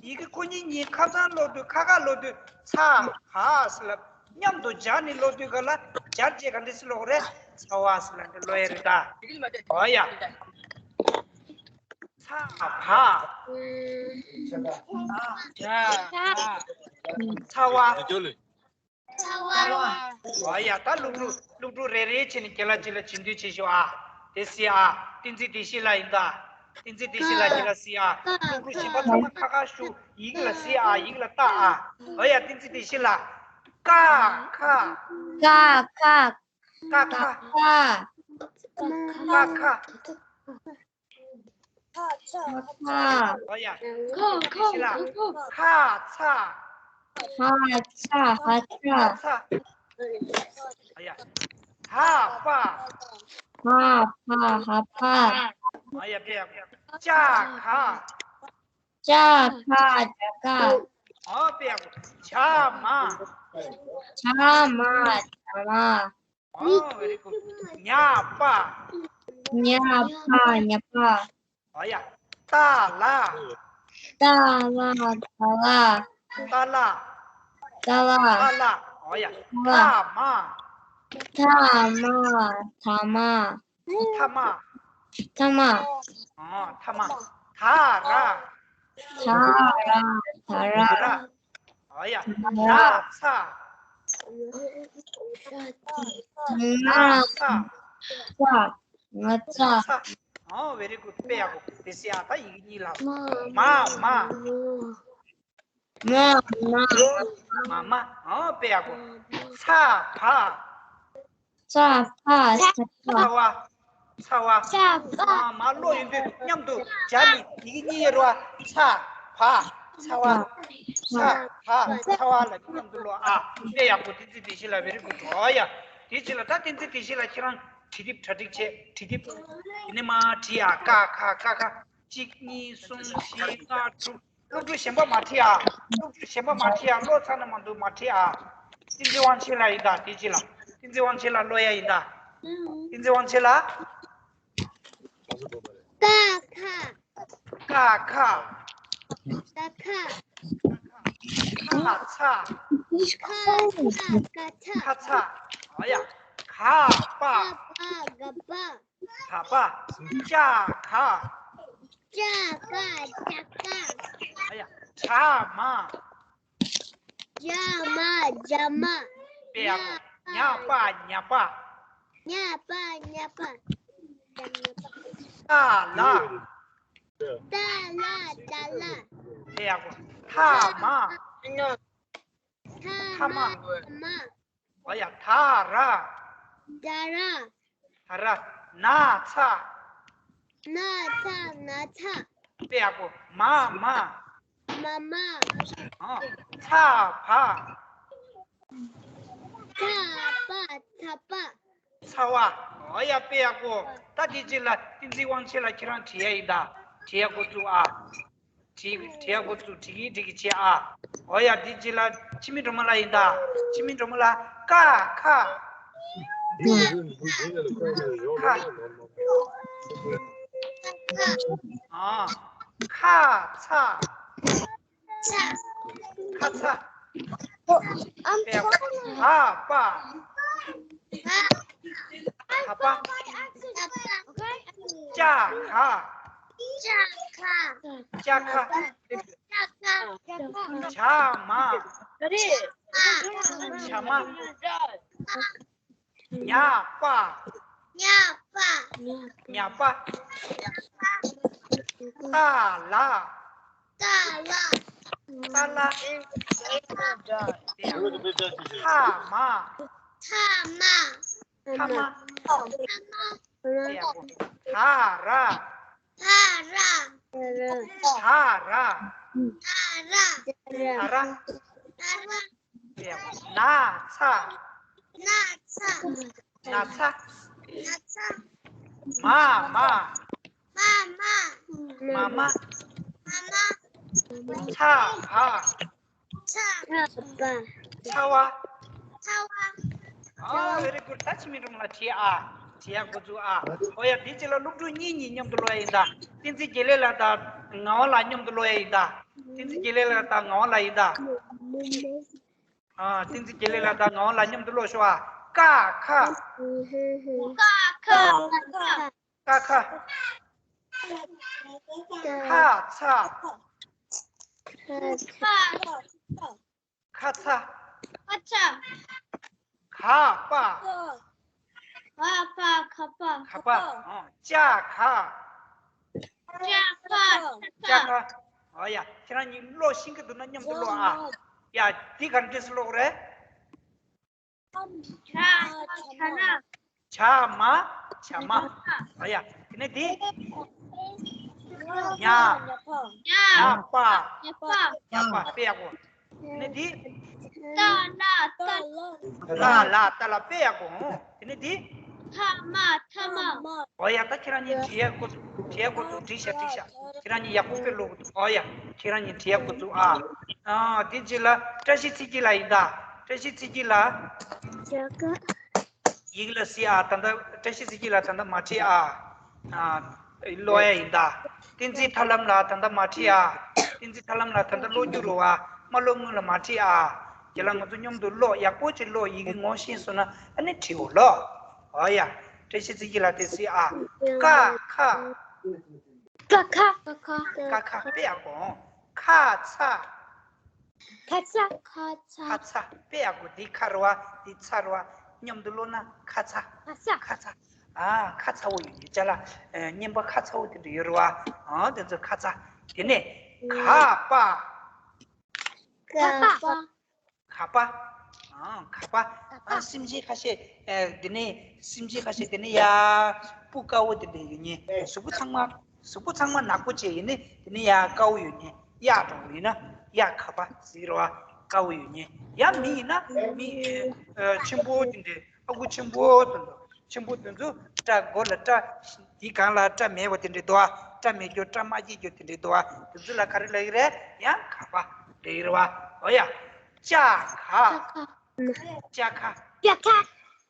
ཡི་གེ་ཁོ་གཉིས་གཉིས་ཁ་སང་ཀློག་དུས། ཁ་ཁ་ཀློག་དུས་ཚ་བ་ཟེར་ལབ། མཉམ་དུ་སྦྱར་ནས་ཀློག་དུས་སྐབས་ལ་སྦྱར་བྱས་ག་འདྲ་ཞིག་ཀློག་རེད། ཚ་བ་ཟེར་ལབ་འདི་ཀློག་ཡ་རེད་ད། ཨོ་ཡ། ཚ་བ། ཚ་བ། ཨོ་ཡ། ད་སློབ་ཕྲུག་སློབ་ཕྲུག་རེ་རེ་བྱས་ནས་རྒན་ལགས་གཅིག་ལ་བྱིན་འདོད་བྱེད་ཤོག་ཨ། དེ་སི་ཨ། བསྟན་འཛིན་བདེ་སྐྱིད་ལགས་ཡིན་ད། བསྟན་འཛིན་བདེ་སྐྱིད་ལགས་རྒན་ལགས་སི་ཨ། སློབ་ཕྲུག་གཞན་པ་ཚང་མ་ཁ་ཁ་ཞུ། ཡིག་ལ་སི་ཨ། ཡིག་ལ་ཏ་ཨ། ཨོ་ཡ། བསྟན་འཛིན་བདེ་སྐྱིད་ལགས། ཀ་ཁ། ཀ་ཁ། ཀ་ཁ། ཀ་ཁ། ཀ་ཁ། ཁ་ཚ། ཨོ་ཡ། ཁ་ཚ། ཁ་ཚ། ཧ་ཚ། ཧ་ཚ། ཨོ་ཡ། ཧ་པ། ཧ་ཕ། ཧ་ཕ། ཨོ་ཡ། དཔེ་ཡག་པོ། ཅ་ག་ཅ་ག་ཅ་ག་ཨོ། དཔེ་ཡག་པོ། ཇ་མ། ཇ་མ། ཇ་མ། ཨོ། very good. ཉ་པ། ཉ་པ། ཉ་པ། ཨོ་ཡ། ཏ་ལ། ཏ་ལ། ཏ་ལ། ཏ་ལ། ཏ་ལ། ཨོ་ཡ། ཏ་ལ། ཐ་མ། ཐ་མ། ཐ་མ། ཐ་མ། ཐ་མ། ཨོ། ཐ་མ། ད་ར། ད་ར། ད་ར། ཨོ་ཡ། ད་ར། ན་ཚ། ན་ཚ། ང་ཚ། ང་ཚ། ཨོ། very good. དཔེ་ཡག་པོ། དེ་སི་ཨ། ད་ཡིག་གཉིས་ལ། མ་མ། མ་མ། མ་མ། ཨོ། དཔེ་ཡག་པོ། ཚ་བ། ཚ་བ། ཚ་བ། ཚ་བ། ཚ་བ། ཚ་བ། ཨ། མ་ཀློག་ཡོང་དུས་མཉམ་དུ་སྦྱར་ནས་ཡི་གེ་གཉིས་ཡོད་རེད་བ། ཚ་བ། ཚ་བ། ཚ་བ། ཚ་བ་ལ་མཉམ་དུ་ཀློག་ཨ། དཔེ་ཡག་པོ། བསྟན་འཛིན་བདེ་སྐྱིད་ལགས། very good. ཨོ་ཡ། དེ་རྗེས་ལ་ད་བསྟན་འཛིན་བདེ་སྐྱིད་ལགས་ཁྱེད་རང་བྲིས་དེབ་གྲ་སྒྲིག་བྱས། བྲིས་དེབ་དེ་ནས་མར་བྲིས་ཨ། ཀ་ཁ། ཀ་ཁ། གཅིག་གཉིས་གསུམ་བཞི་ལྔ་དྲུག་སློབ་ཕྲུག་གཞན་པ་མ་ཁྲིད་ཨ། སློབ་ཕྲུག་གཞན་པ་མ་ཁྲིད་ཨ། ཀློག་ཚར་ན་མ་གཏོགས་མ་ཁྲིད་ཨ། བསྟན་འཛིན་དབང་ཆེན་ལགས་ཡིན་ད། དེ་རྗེས་ལ་བསྟན་འཛིན་དབང་ཆེན་ལགས་ཀློག་ཡ་ཡིན་ད། བསྟན་འཛིན་དབང་ཆེན་ལགས། ཀ་ཁ། ཀ་ཁ། ཀ་ཁ། ཁ་ཚ། ཁ་ཚ། ཁ་ཚ། ཨ་ཡ། ག་པ། ག་པ། ག་པ། ཅ་ག་ཅ་ག་ཅ་ག་ཨ་ཡ། ཇ་མ། ཇ་མ། ཇ་མ། དཔེ་ཡག་པོ། ཉ་པ། ཉ་པ། ཉ་པ། ཉ་པ། ཏ་ལ། ཏ་ལ། ཏ་ལ། དཔེ་ཡག་པོ། ཐ་མ། ཐ་མ། མ། འོ་ཡ། ད་ར། ད་ར། ད་ར། ན་ཚ། ན་ཚ། ན་ཚ། དཔེ་ཡག་པོ། མ་མ། མ་མ། ཨ། ཚ་བ། ཚ་བ། ཚ་བ། ཚ་བ། འོ་ཡ། དཔེ་ཡག་པོ། ད་དེ་རྗེས་ལ་བསྟན་འཛིན་དབང་ཆེན་ལགས། ཁྱེད་རང་བྲིས་ཡ་ཡིན་ད། བྲིས་ཡ་འགོ་བཙུགས་ཨ། བྲིས་བྲིས་ཡ་འགོ་བཙུགས། བྲིས་ཀྱི་བྲིས་ཀྱི་བྱེད་ཨ། འོ་ཡ། དེ་རྗེས་ལ་འཆི་མེད་སྒྲོལ་མ་ལགས་ཡིན་ད། འཆི་མེད་སྒྲོལ་མ་ལགས། ཀ་ཁ། ཁ། ཨ། ཁ་ཚ། ཁ་ཚ། ཨམ། ད་པ། ད་པ། ཅ་ག་ཅ་ག་ཇ་མ། ཇ་མ། ཉ་པ། ཉ་པ། ཉ་པ། ཏ་ལ། ཏ་ལ། ཏ་ལ། ཐ་མ། ཐ་མ། ཐ་མ། ད་ར། ད་ར། ད་ར། ད་ར། ད་ར། ད་ར། ན་ཚ། ན་ཚ། ན་ཚ། ན་ཚ། མ་མ། མ་མ། མ་མ། མ་མ། ཚ་བ། ཚ་བ། ཚ་བ། ཚ་བ། ཨ། very good། ད་འཆི་མེད་སྒྲོལ་མ་ལགས་བྲིས་ཨ། བྲིས་ཡ་འགོ་བཙུགས་ཨ། འོ་ཡ། དེ་རྗེས་ལ་སློབ་ཕྲུག་གཉིས་གཉིས་མཉམ་དུ་ཀློག་ཡ་ཡིན་ད། བསྟན་འཛིན་དགེ་ལེགས་ལགས་དང་ངག་དབང་ལགས་མཉམ་དུ་ཀློག་ཡ་ཡིན་ད། བསྟན་འཛིན་དགེ་ལེགས་ལགས་དང་ངག་དབང་ལགས་ཡིན་ད། ཨ། བསྟན་འཛིན་དགེ་ལེགས་ལགས་དང་ངག་དབང་ལགས་མཉམ་དུ་ཀློག་ཤོག་ཨ། ཀ་ཁ། ཀ་ཁ། ཀ་ཁ། ཁ་ཚ། ཁ་ཚ། ཁ་ཚ། ཁ་ཚ། ག་པ། ག་པ། ག་པ། ག་པ། ཨ། ཅ་ག་ཅ་ག་ཅ་ག་ཨ་ཡ། ཁྱེད་རང་གཉིས་ཀློག་ཤེས་ཀྱི་འདུག་ན་མཉམ་དུ་ཀློག་ཨ། ཡ། འདི་ག་འདྲས་སུ་ཀློག་རེད། ཇ་མ། ཇ་མ། ཇ་མ། ཨ་ཡ། དེ་ནས་འདི། ཉ། ཉ་པ། ཉ་པ། དཔེ་ཡག་པོ། དེ་ནས་འདི། ཏ་ལ། ཏ་ལ། ཏ་ལ། ཏ་ལ། དཔེ་ཡག་པོ། དེ་ནས་འདི། ཐ་མ། ཐ་མ། ཨོ་ཡ། ད་ཁྱེད་རང་གཉིས་བྲིས་ཡག་འགོ་བཙུགས། བྲིས་ཡག་འགོ་བཙུགས། བྲིས་ཤག་བྲིས་ཤག་ཁྱེད་རང་གཉིས་ཡག་པོ་དཔེ་ཀློག་གི་འདུག་ཨོ་ཡ། ཁྱེད་རང་གཉིས་བྲིས་ཡག་འགོ་བཙུགས་ཨ། ཨ། དེ་རྗེས་ལ་བཀྲ་ཤིས་ཚེ་སྐྱིད་ལགས་ཡིན་ད། བཀྲ་ཤིས་ཚེ་སྐྱིད་ལགས། ཡི་གེ་ལ་གཟིགས་ཨ། ད་ལྟ་བཀྲ་ཤིས་ཚེ་སྐྱིད་ལགས་ད་ལྟ་མ་བྲིས་ཨ། ཨ། ཀློག་ཡ་ཡིན་ད། བསྟན་འཛིན་ཐར་ལམ་ལགས་ད་ལྟ་མ་བྲིས་ཨ། བསྟན་འཛིན་ཐར་ལམ་ལགས་ད་ལྟ་ཀློག་རྒྱུ་རེད་བ། མ་ཀློག་སྔོན་ལ་མ་བྲིས་ཨ། རྒན་ལགས་ང་ཚོ་མཉམ་དུ་ཀློག་ཡག་པོ་ཅིག་ཀློག་ཡི་གེ་ངོ་ཤེས་སོང་ན་ཨ་ནི་བྲིས་འོ་ལོ། ཨོ་ཡ། བཀྲ་ཤིས་ཚེ་སྐྱིད་ལགས་དེ་གཟིགས་ཨ། ཀ་ཁ། ཀ་ཁ། ཀ་ཁ། ཀ་ཁ། དཔེ་ཡག་པོ། ཁ་ཚ། ཁ་ཚ། ཁ་ཚ། ཁ་ཚ། དཔེ་ཡག་པོ། འདི་ཁ་རེད་བ། འདི་ཚ་རེད་བ། མཉམ་དུ་ཀློག་ན་ཁ་ཚ། ཁ་ཚ། ཁ་ཚ། ཨ། ཁ་ཚ་བོ་ཡོད་ཀྱི་ཅ་ལག་ཨ། སྙན་པ་ཁ་ཚ་བོ་དེ་འདྲ་ཡོད་རེད་བ། ཨ། དེ་ཚོ་ཁ་ཚ། དེ་ནས་ག་པ། ག་པ། ག་པ། ཨ། ག་པ། ཨ། སེམས་ཅན་ཁ་ཤས། ཨ། དེ་ནས་སེམས་ཅན་ཁ་ཤས་དེ་ནས་ཡ། སྤུ་དཀར་བོ་དེ་འདྲ་ཡོད་ནི། གཟུགས་པོ་ཚང་མ། གཟུགས་པོ་ཚང་མ་ནག་པོ་བྱས་ཡིན་ནི་དེ་ནས་ཡ་དཀར་བོ་ཡོད་ནི། གཡག་འདྲ་བོ་ཡིན་ན་གཡག་ག་པ་ཟེར་རེད་བ། དཀར་བོ་ཡོད་ནི། ཡ། མི་ཡིན་ན་མི། ཨ། ཆེན་པོ་དེ་འདྲ། ཨ་ཁུ་ཆེན་པོ་དེ་འདྲ། ཆེན་པོ་དེ་ཚོ་སྐྲ་མགོ་ལ་སྐྲ། དེའི་སྒང་ལ་སྐྲ་མེད་པ་དེ་འདྲ་འདུག་ཨ། སྐྲ་མེད་རྒྱུ། སྐྲ་མ་སྐྱེས་རྒྱུ་དེ་འདྲ་འདུག་ཨ། དེ་ཚོ་ལ་ག་རེ་ལབ་ཀྱི་རེད། ཡང་ག་པ་ལབ་ཀྱི་རེད་བ། འོ་ཡ། ཅ་ག་ཅ་ག་ཅ་ག་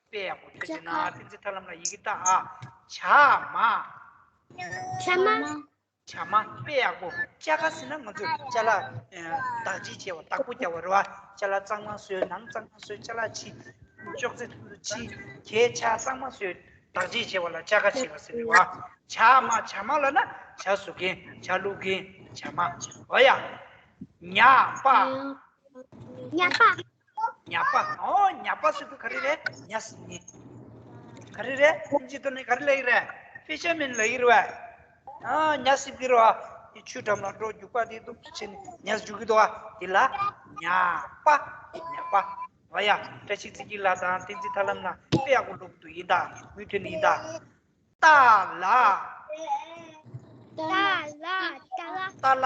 དཔེ་ཡག་པོ། ཐུགས་རྗེ་གནང་། བསྟན་འཛིན་ཐར་ལམ་ལགས་ཡི་གེ་ལྟ་ཨ། ཇ་མ། ཇ་མ། ཇ་མ། དཔེ་ཡག་པོ། ཅ་ག་ཟེར་ན་ང་ཚོ་ཅ་ལག་ཨ། བདག་གཅེས་བྱས་པ། བདག་པོ་རྒྱག་པ་རེད་བ། ཅ་ལག་གཙང་མ་བཟོས། ནང་གཙང་མ་བཟོས། ཅ་ལག་ཕྱི། ཅོག་ཙེ་ཕྱི། གས་ཆ་གཙང་མ་བཟོས། བདག་གཅེས་བྱས་པ་ལ་ཅ་ག་བྱས་པ་ཟེར་བ། ཇ་མ། ཇ་མ་ལབ་ན་ཇ་བཟོ་མཁན། ཇ་བླུག་མཁན། ཇ་མ། འོ་ཡ། ཉ་པ། ཉ་པ། ཉ་པ། ཨོ། ཉ་པ་ཟེར་དུས་ག་རེ་རེད། ཉ་སྲིབ་མཁན། ག་རེ་རེད། ཨིན་ཇིའི་ཐོག་ནས་ག་རེ་ལབ་ཀྱི་རེད། ཕི་ཤར་མེན་ལབ་ཀྱི་རེད་བ། ཨ། ཉ་སྲིབ་ཀྱི་རེད་བ། དེ་ཆུའི་འགྲམ་ལ་འགྲོ་རྒྱུག་པ་དེ་འདུག་ཕྱིན་ཉ་རྒྱུག་གི་འདུག་ཨ། དེ་ལ་ཉ་པ། ཉ་པ། འོ་ཡ། བཀྲ་ཤིས་ཚེ་སྐྱིད་ལགས་དང་བསྟན་འཛིན་ཐར་ལམ་ལགས་དཔེ་ཡག་པོ་ཀློག་འདུག་ཡིན་ད། མུ་མཐུད་ཡིན་ད། ཏ་ལ། ཏ་ལ། ཏ་ལ། ཏ་ལ།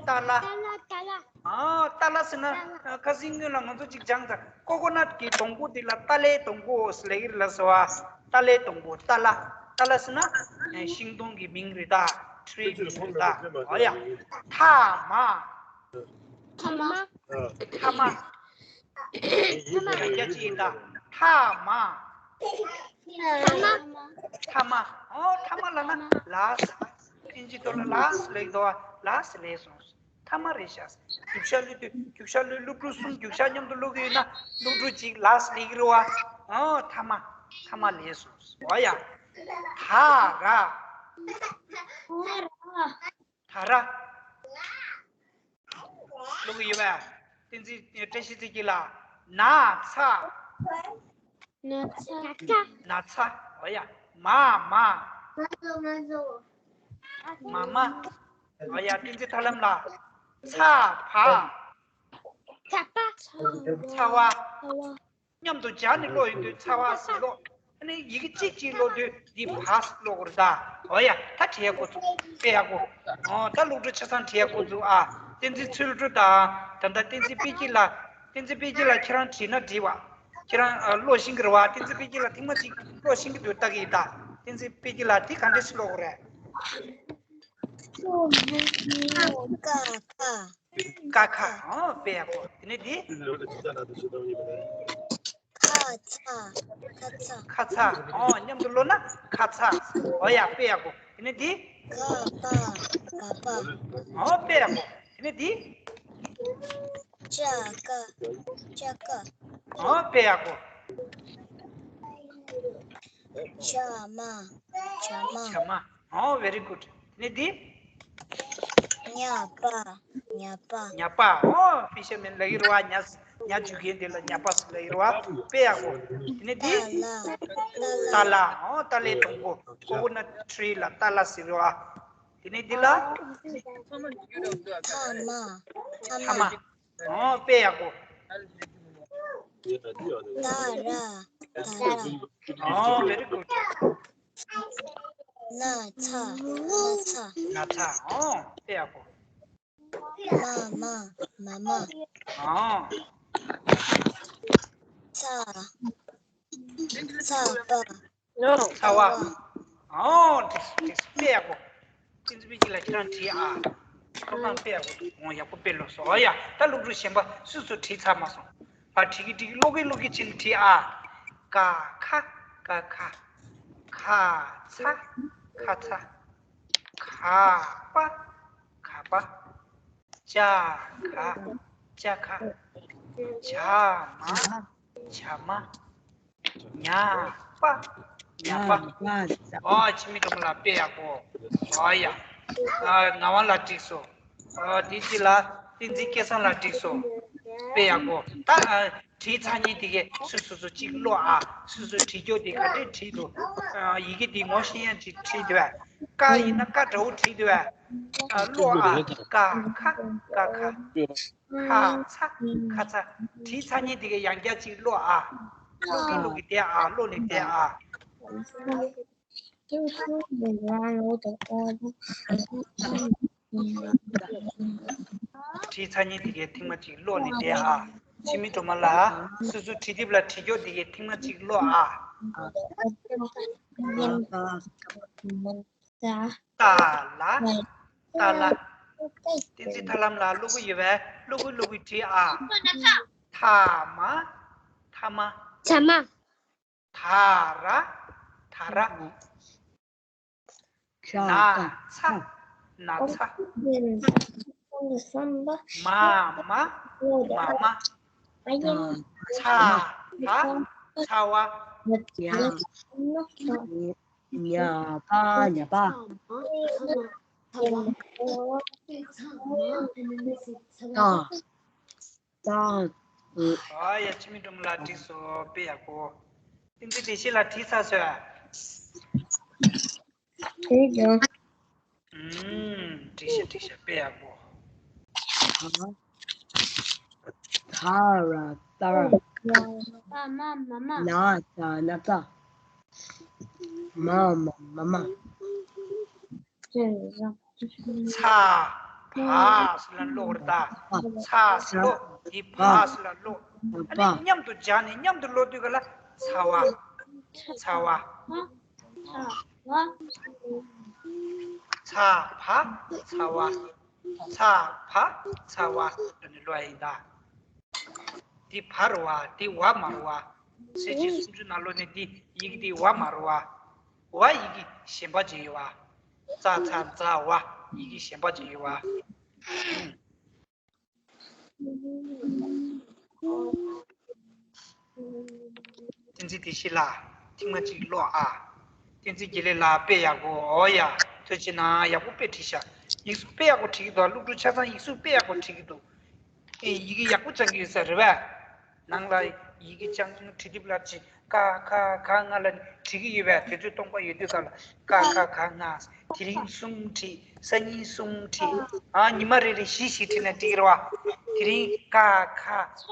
ཏ་ལ། ཏ་ལ། ཨ། ཏ་ལ་ཟེར་ན། ཏ་ལ། ཨ། ཁ་སང་སྔོན་ལ་ང་ཚོ་གཅིག་སྦྱངས་ཚར། ཀོ་ཀོ་ནཊ་གི་སྡོང་པོ་དེ་ལ་ཏ་ལའི་སྡོང་པོ་ཟེར་ལབ་ཀྱི་རེད་ལབ་སོང་བ། ཏ་ལའི་སྡོང་པོ། ཏ་ལ། ཏ་ལ་ཟེར་ན། ཨ། ཤིང་སྡོང་གི་མིང་རེད་ད། ཊི་རི་གི་མིང་རེད་ད། འོ་ཡ། ཐ་མ། ཐ་མ། ཐ་མ། ཐ་མ། ཡང་བསྐྱར་ཅིག་ཡིན་ད། ཐ་མ། ཐ་མ། ཐ་མ། ཨོ། ཐ་མ་ལབ་ན་ལགས། ཨིན་ཇིའི་ཐོག་ལ་ལགས་ལབ་ཀྱི་འདུག་བ། ལགས་ལབ་སོང་། ཐ་མ་རེད་ཤག་རྒྱུག་ཤར་གློད་དུས་རྒྱུག་ཤར་གློད། སློབ་ཕྲུག་གསུམ་རྒྱུག་ཤར་མཉམ་དུ་གློད་ཀྱི་ཡོད་ན་སློབ་ཕྲུག་གཅིག་ལགས་ལབ་ཀྱི་རེད་བ། ཨོ། ཐ་མ། ཐ་མ་ལབ་སོང་། འོ་ཡ། ད་ར། ད་ར། ཀློག་གི་ཡོད་པས། བསྟན་འཛིན། བཀྲ་ཤིས་ཚེ་སྐྱིད་ལགས། ན་ཚ། ན་ཚ། ན་ཚ། འོ་ཡ། མ་མ། མ་མ། འོ་ཡ། བསྟན་འཛིན་ཐར་ལམ་ལགས། ཚ་བ། ཚ་བ། ཚ་བ། མཉམ་དུ་སྦྱར་ནས་ཀློག་ཡོང་དུས་ཚ་བ་ཟེར་ཀློག་ཨ་ནི་ཡི་གེ་གཅིག་གཅིག་ཀློག་དུས་འདི་བ་ཟེར་ཀློག་དགོས་རེད་ད། འོ་ཡ། ད་བྲིས་ཡག་འགོ་ཚུགས། དཔེ་ཡག་པོ། འོ། ད་སློབ་ཕྲུག་ཆ་ཚང་བྲིས་ཡག་འགོ་ཚུགས་ཨ། བསྟན་འཛིན་ཚུལ་ཁྲིམས་དང་ད་ལྟ་བསྟན་འཛིན་དཔལ་སྐྱིད་ལགས། བསྟན་འཛིན་དཔལ་སྐྱིད་ལགས་ཁྱེད་རང་བྲིས་ན་འགྲིག་བ། ཁྱེད་རང་ཨ་ཀློག་ཤེས་ཀྱི་རེད་བ། བསྟན་འཛིན་དཔལ་སྐྱིད་ལགས་ཐེངས་མ་གཅིག་ཀློག་ཤེས་ཀྱི་འདུག་ལྟ་གི་ཡིན་ད། བསྟན་འཛིན་དཔལ་སྐྱིད་ལགས་དེ་ག་འདྲས་སེ་ཀློག་དགོས་རེད། ཀ་ཁ། ཀ་ཁ། ཨོ། དཔེ་ཡག་པོ། དེ་ནས་འདི། ཁ་ཚ། ཁ་ཚ། ཁ་ཚ། ཨོ། མཉམ་དུ་ཀློག་ན་ཁ་ཚ། ཨོ་ཡ། དཔེ་ཡག་པོ། དེ་ནས་འདི། ཀ་པ། ཀ་པ། ཨོ། དཔེ་ཡག་པོ། དེ་ནས་འདི། ཅ་ཀ། ཅ་ཀ། ཨོ། དཔེ་ཡག་པོ། ཇ་མ། ཇ་མ། ཇ་མ། ཨོ། very good། དེ་ནས་འདི། ཉ་པ། ཉ་པ། ཉ་པ། ཨོ། ཕི་ཤ་མེན་ལབ་ཀྱི་རེད་བ། ཉ། ཉ་རྒྱུག་མཁན་དེ་ལ་ཉ་པ་ཟེར་ལབ་ཀྱི་རེད་བ། དཔེ་ཡག་པོ། དེ་ནས་འདི། ཏ་ལ། ཏ་ལ། ཏ་ལ། ཨོ། ཏ་ལའི་སྡོང་པོ། ཀོ་ཀོ་ནཊ་ཊི་རི་ལ་ཏ་ལ་ཟེར་རེད་བ། དེ་ནས་འདི་ལ། ཐ་མ། ཐ་མ། ཐ་མ། ཨོ། དཔེ་ཡག་པོ། ད་ར། ད་ར། ཨོ། very good། ན་ཚ། ན་ཚ། ན་ཚ། ཨོ། དཔེ་ཡག་པོ། མ་མ། མ་མ། ཨོ། ཚ། ཚ་བ། ཚ་བ། ཨོ། འགྲིག་སོང་། འགྲིག་སོང་། དཔེ་ཡག་པོ། བསྟན་འཛིན་དཔལ་སྐྱིད་ལགས་ཁྱེད་རང་བྲིས་ཨ། ཐོབ་ཐང་དཔེ་ཡག་པོ་འདུག་འོ། ཡག་པོ་དཔེ་ཀློག་སོང་། ཨོ་ཡ། ད་སློབ་ཕྲུག་གཞན་པ་སུ་སུ་བྲིས་ཚར་མ་སོང་། ཕར་བྲིས་ཀྱི་བྲིས་ཀྱི་ཀློག་གི་ཀློག་གི་བྱས་ནས་བྲིས་ཨ། ཀ་ཁ། ཀ་ཁ། ཁ་ཚ། ཁ་ཚ། ག་པ། ག་པ། ཅ་ག། ཅ་ག། ཇ་མ། ཇ་མ། ཉ་པ། ཉ་པ། ཨོ། འཆི་མེད་སྒྲོལ་མ་ལགས་དཔེ་ཡག་པོ། ཨོ་ཡ། ཨ། ངག་དབང་ལགས་འགྲིག་སོང་། ཨོ། དེ་རྗེས་ལ་བསྟན་འཛིན་སྐལ་བཟང་ལགས་འགྲིག་སོང་། དཔེ་ཡག་པོ། ད་ཨ། བྲིས་ཚར་མཁན་དེ་གས་སོ་སོ་སོ་གཅིག་ཀློག་ཨ། སོ་སོ་བྲིས་རྒྱུ་དེ་ག་འདྲས་བྲིས་འདུག་ཨ། ཡི་གེ་དེ་ངོ་ཤེས་ཡག་ཅིག་བྲིས་འདུག་གས། ཀ་ཡིན་ན་ཀ་འདྲ་བོ་བྲིས་འདུག་གས། ཨ། ཀློག་ཨ། ཀ་ཁ། ཀ་ཁ། ཁ་ཚ། ཁ་ཚ། བྲིས་ཚར་མཁན་དེ་གས་ཡང་བསྐྱར་གཅིག་ཀློག་ཨ། ཀློག་གི་ཀློག་གི་བསྡད་ཨ། ཀློག་ནས་བསྡད་ཨ། བྲིས་ཚར་མཁན་དེ་གས་ཐེངས་མ་གཅིག་ཀློག་ནས་བསྡད་ཨ། འཆི་མེད་སྒྲོལ་མ་ལགས། སོ་སོ་བྲིས་དེབ་ལ་བྲིས་རྒྱུ་དེ་གས་ཐེངས་མ་གཅིག་ཀློག་ཨ། ཏ་ལ། ཏ་ལ། བསྟན་འཛིན་ཐར་ལམ་ལགས་ཀློག་གི་ཡོད་པས། ཀློག་གི་ཀློག་གི་བྲིས་ཨ། ཐ་མ། ཐ་མ། ཚ་མ། ད་ར། ད་ར། ན་ཚ། ན་ཚ། མ་མ། མ་མ། ཚ་བ། ཚ་བ། ཉ་པ། ཉ་པ། ད། ད། ཨ་ཡ། འཆི་མེད་སྒྲོལ་མ་ལགས་འགྲིག་སོང་། དཔེ་ཡག་པོ། བསྟན་འཛིན་བདེ་གཤེགས་ལགས་བྲིས་ཚར་སོང་། བྲིས་ཡོད། ཨུམ། འགྲིག་ཤག་འགྲིག་ཤག་དཔེ་ཡག་པོ། ད་ར་ད་ར། མ་མ་མ་མ། ན་ད་ན་ད། མ་མ་མ་མ། ཚ། བ་ཟེར་ན་ཀློག་རེད་ད། ཚ་ཟེར་ཀློག་དེ་བ་ཟེར་ན་ཀློག་ཨ་ནི་མཉམ་དུ་སྦྱར་ནས་མཉམ་དུ་ཀློག་དུས་ག་ལ་ཚ་བ། ཚ་བ། ཚ་བ། ཚ་བ། ཚ་བ། ཚ་བ། ཚ་བ་ཟེར་ནས་ཀློག་ཡ་ཡིན་ད། འདི་བ་རེད་བ། འདི་བ་མ་རེད་བ། གསལ་བྱེད་སུམ་ཅུ་ནང་ལོགས་ནས་འདི་ཡི་གེ་འདི་བ་མ་རེད་བ། བ་ཡི་གེ་གཞན་པ་ཅིག་ཡོད་བ། ཙ་ཚ་ཛ་བ་ཡི་གེ་གཞན་པ་ཅིག་ཡོད་བ། བསྟན་འཛིན་བདེ་གཤེགས་ལགས། ཐེངས་མ་གཅིག་ཀློག་ཨ། བསྟན་འཛིན་དགེ་ལེགས་ལགས་དཔེ་ཡག་པོ། འོ་ཡ། ཐུགས་རྗེ་གནང་། ཡག་པོ་དཔེ་བྲིས་ཤག་ཡིག་གཟུགས་དཔེ་ཡག་པོ་བྲིས་ཀྱི་འདུག་སློབ་ཕྲུག་ཆ་ཚང་ཡིག་གཟུགས་དཔེ་ཡག་པོ་བྲིས་ཀྱི་འདུག་ཨེ་ཡི་གེ་ཡག་པོ་སྦྱང་གི་ཡོད་ས་རེད་པས། ནང་ལ་ཡི་གེ་སྦྱང་བྲིས་དེབ་ལ་བྲིས། ཀ་ཁ་ག་ང་ལ་བྲིས་ཀྱི་ཡོད་པས། དུས་ཚོད་སྟོང་པ་ཡོད་དུས་ཙམ་ལ་ཀ་ཁ་ག་ང་། དེ་རིང་གསུམ་བྲིས། སང་ཉིན་གསུམ་བྲིས། ཨ་ཉི་མ་རེ་རེ་བཞི་བཞི་བྲིས་ན་འགྲིག་གི་རེད་བ། དེ་རིང་ཀ་ཁ་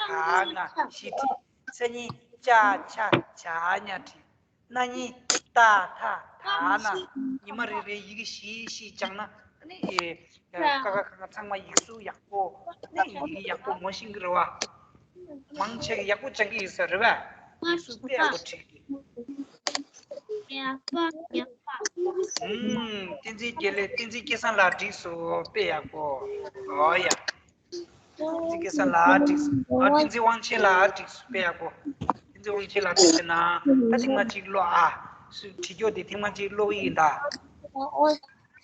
ག་ང་བཞི་བྲིས། སང་ཉིན་ཅ་ཆ་ཇ་ཉ་བྲིས། གནངས་ཉིན་ཏ་ཐ་ད་ན། ཉི་མ་རེ་རེ་ཡི་གེ་བཞི་བཞི་སྦྱངས་ན་ཨ་ནི་ཀ་ཁ་ག་ང་ཚང་མ་ཡིག་གཟུགས་ཡག་པོ་ནི་ཡི་གེ་ཡག་པོ་ངོ་ཤེས་ཀྱི་རེད་བ། མང་ཆེ་གི་ཡག་པོ་སྦྱང་གི་ཡོད་ས་རེད་བ། ཡིག་གཟུགས་དཔེ་ཡག་པོ་བྲིས་ཀྱི། ཨུམ། བསྟན་འཛིན་དགེ་ལེགས། བསྟན་འཛིན་སྐལ་བཟང་ལགས་འགྲིག་སོང་། དཔེ་ཡག་པོ། ཨོ་ཡ། བསྟན་འཛིན་སྐལ་བཟང་ལགས་འགྲིག་སོང་། ཨ་བསྟན་འཛིན་དབང་ཆེན་ལགས་འགྲིག་སོང་། དཔེ་ཡག་པོ། བསྟན་འཛིན་དབང་ཆེན་ལགས་འགྲིག་སོང་ན་ད་ཐེངས་མ་གཅིག་ཀློག་ཨ། སུ་བྲིས་ཀྱོག་དེ་ཐེངས་མ་གཅིག་ཀློག་ཡིན་ད།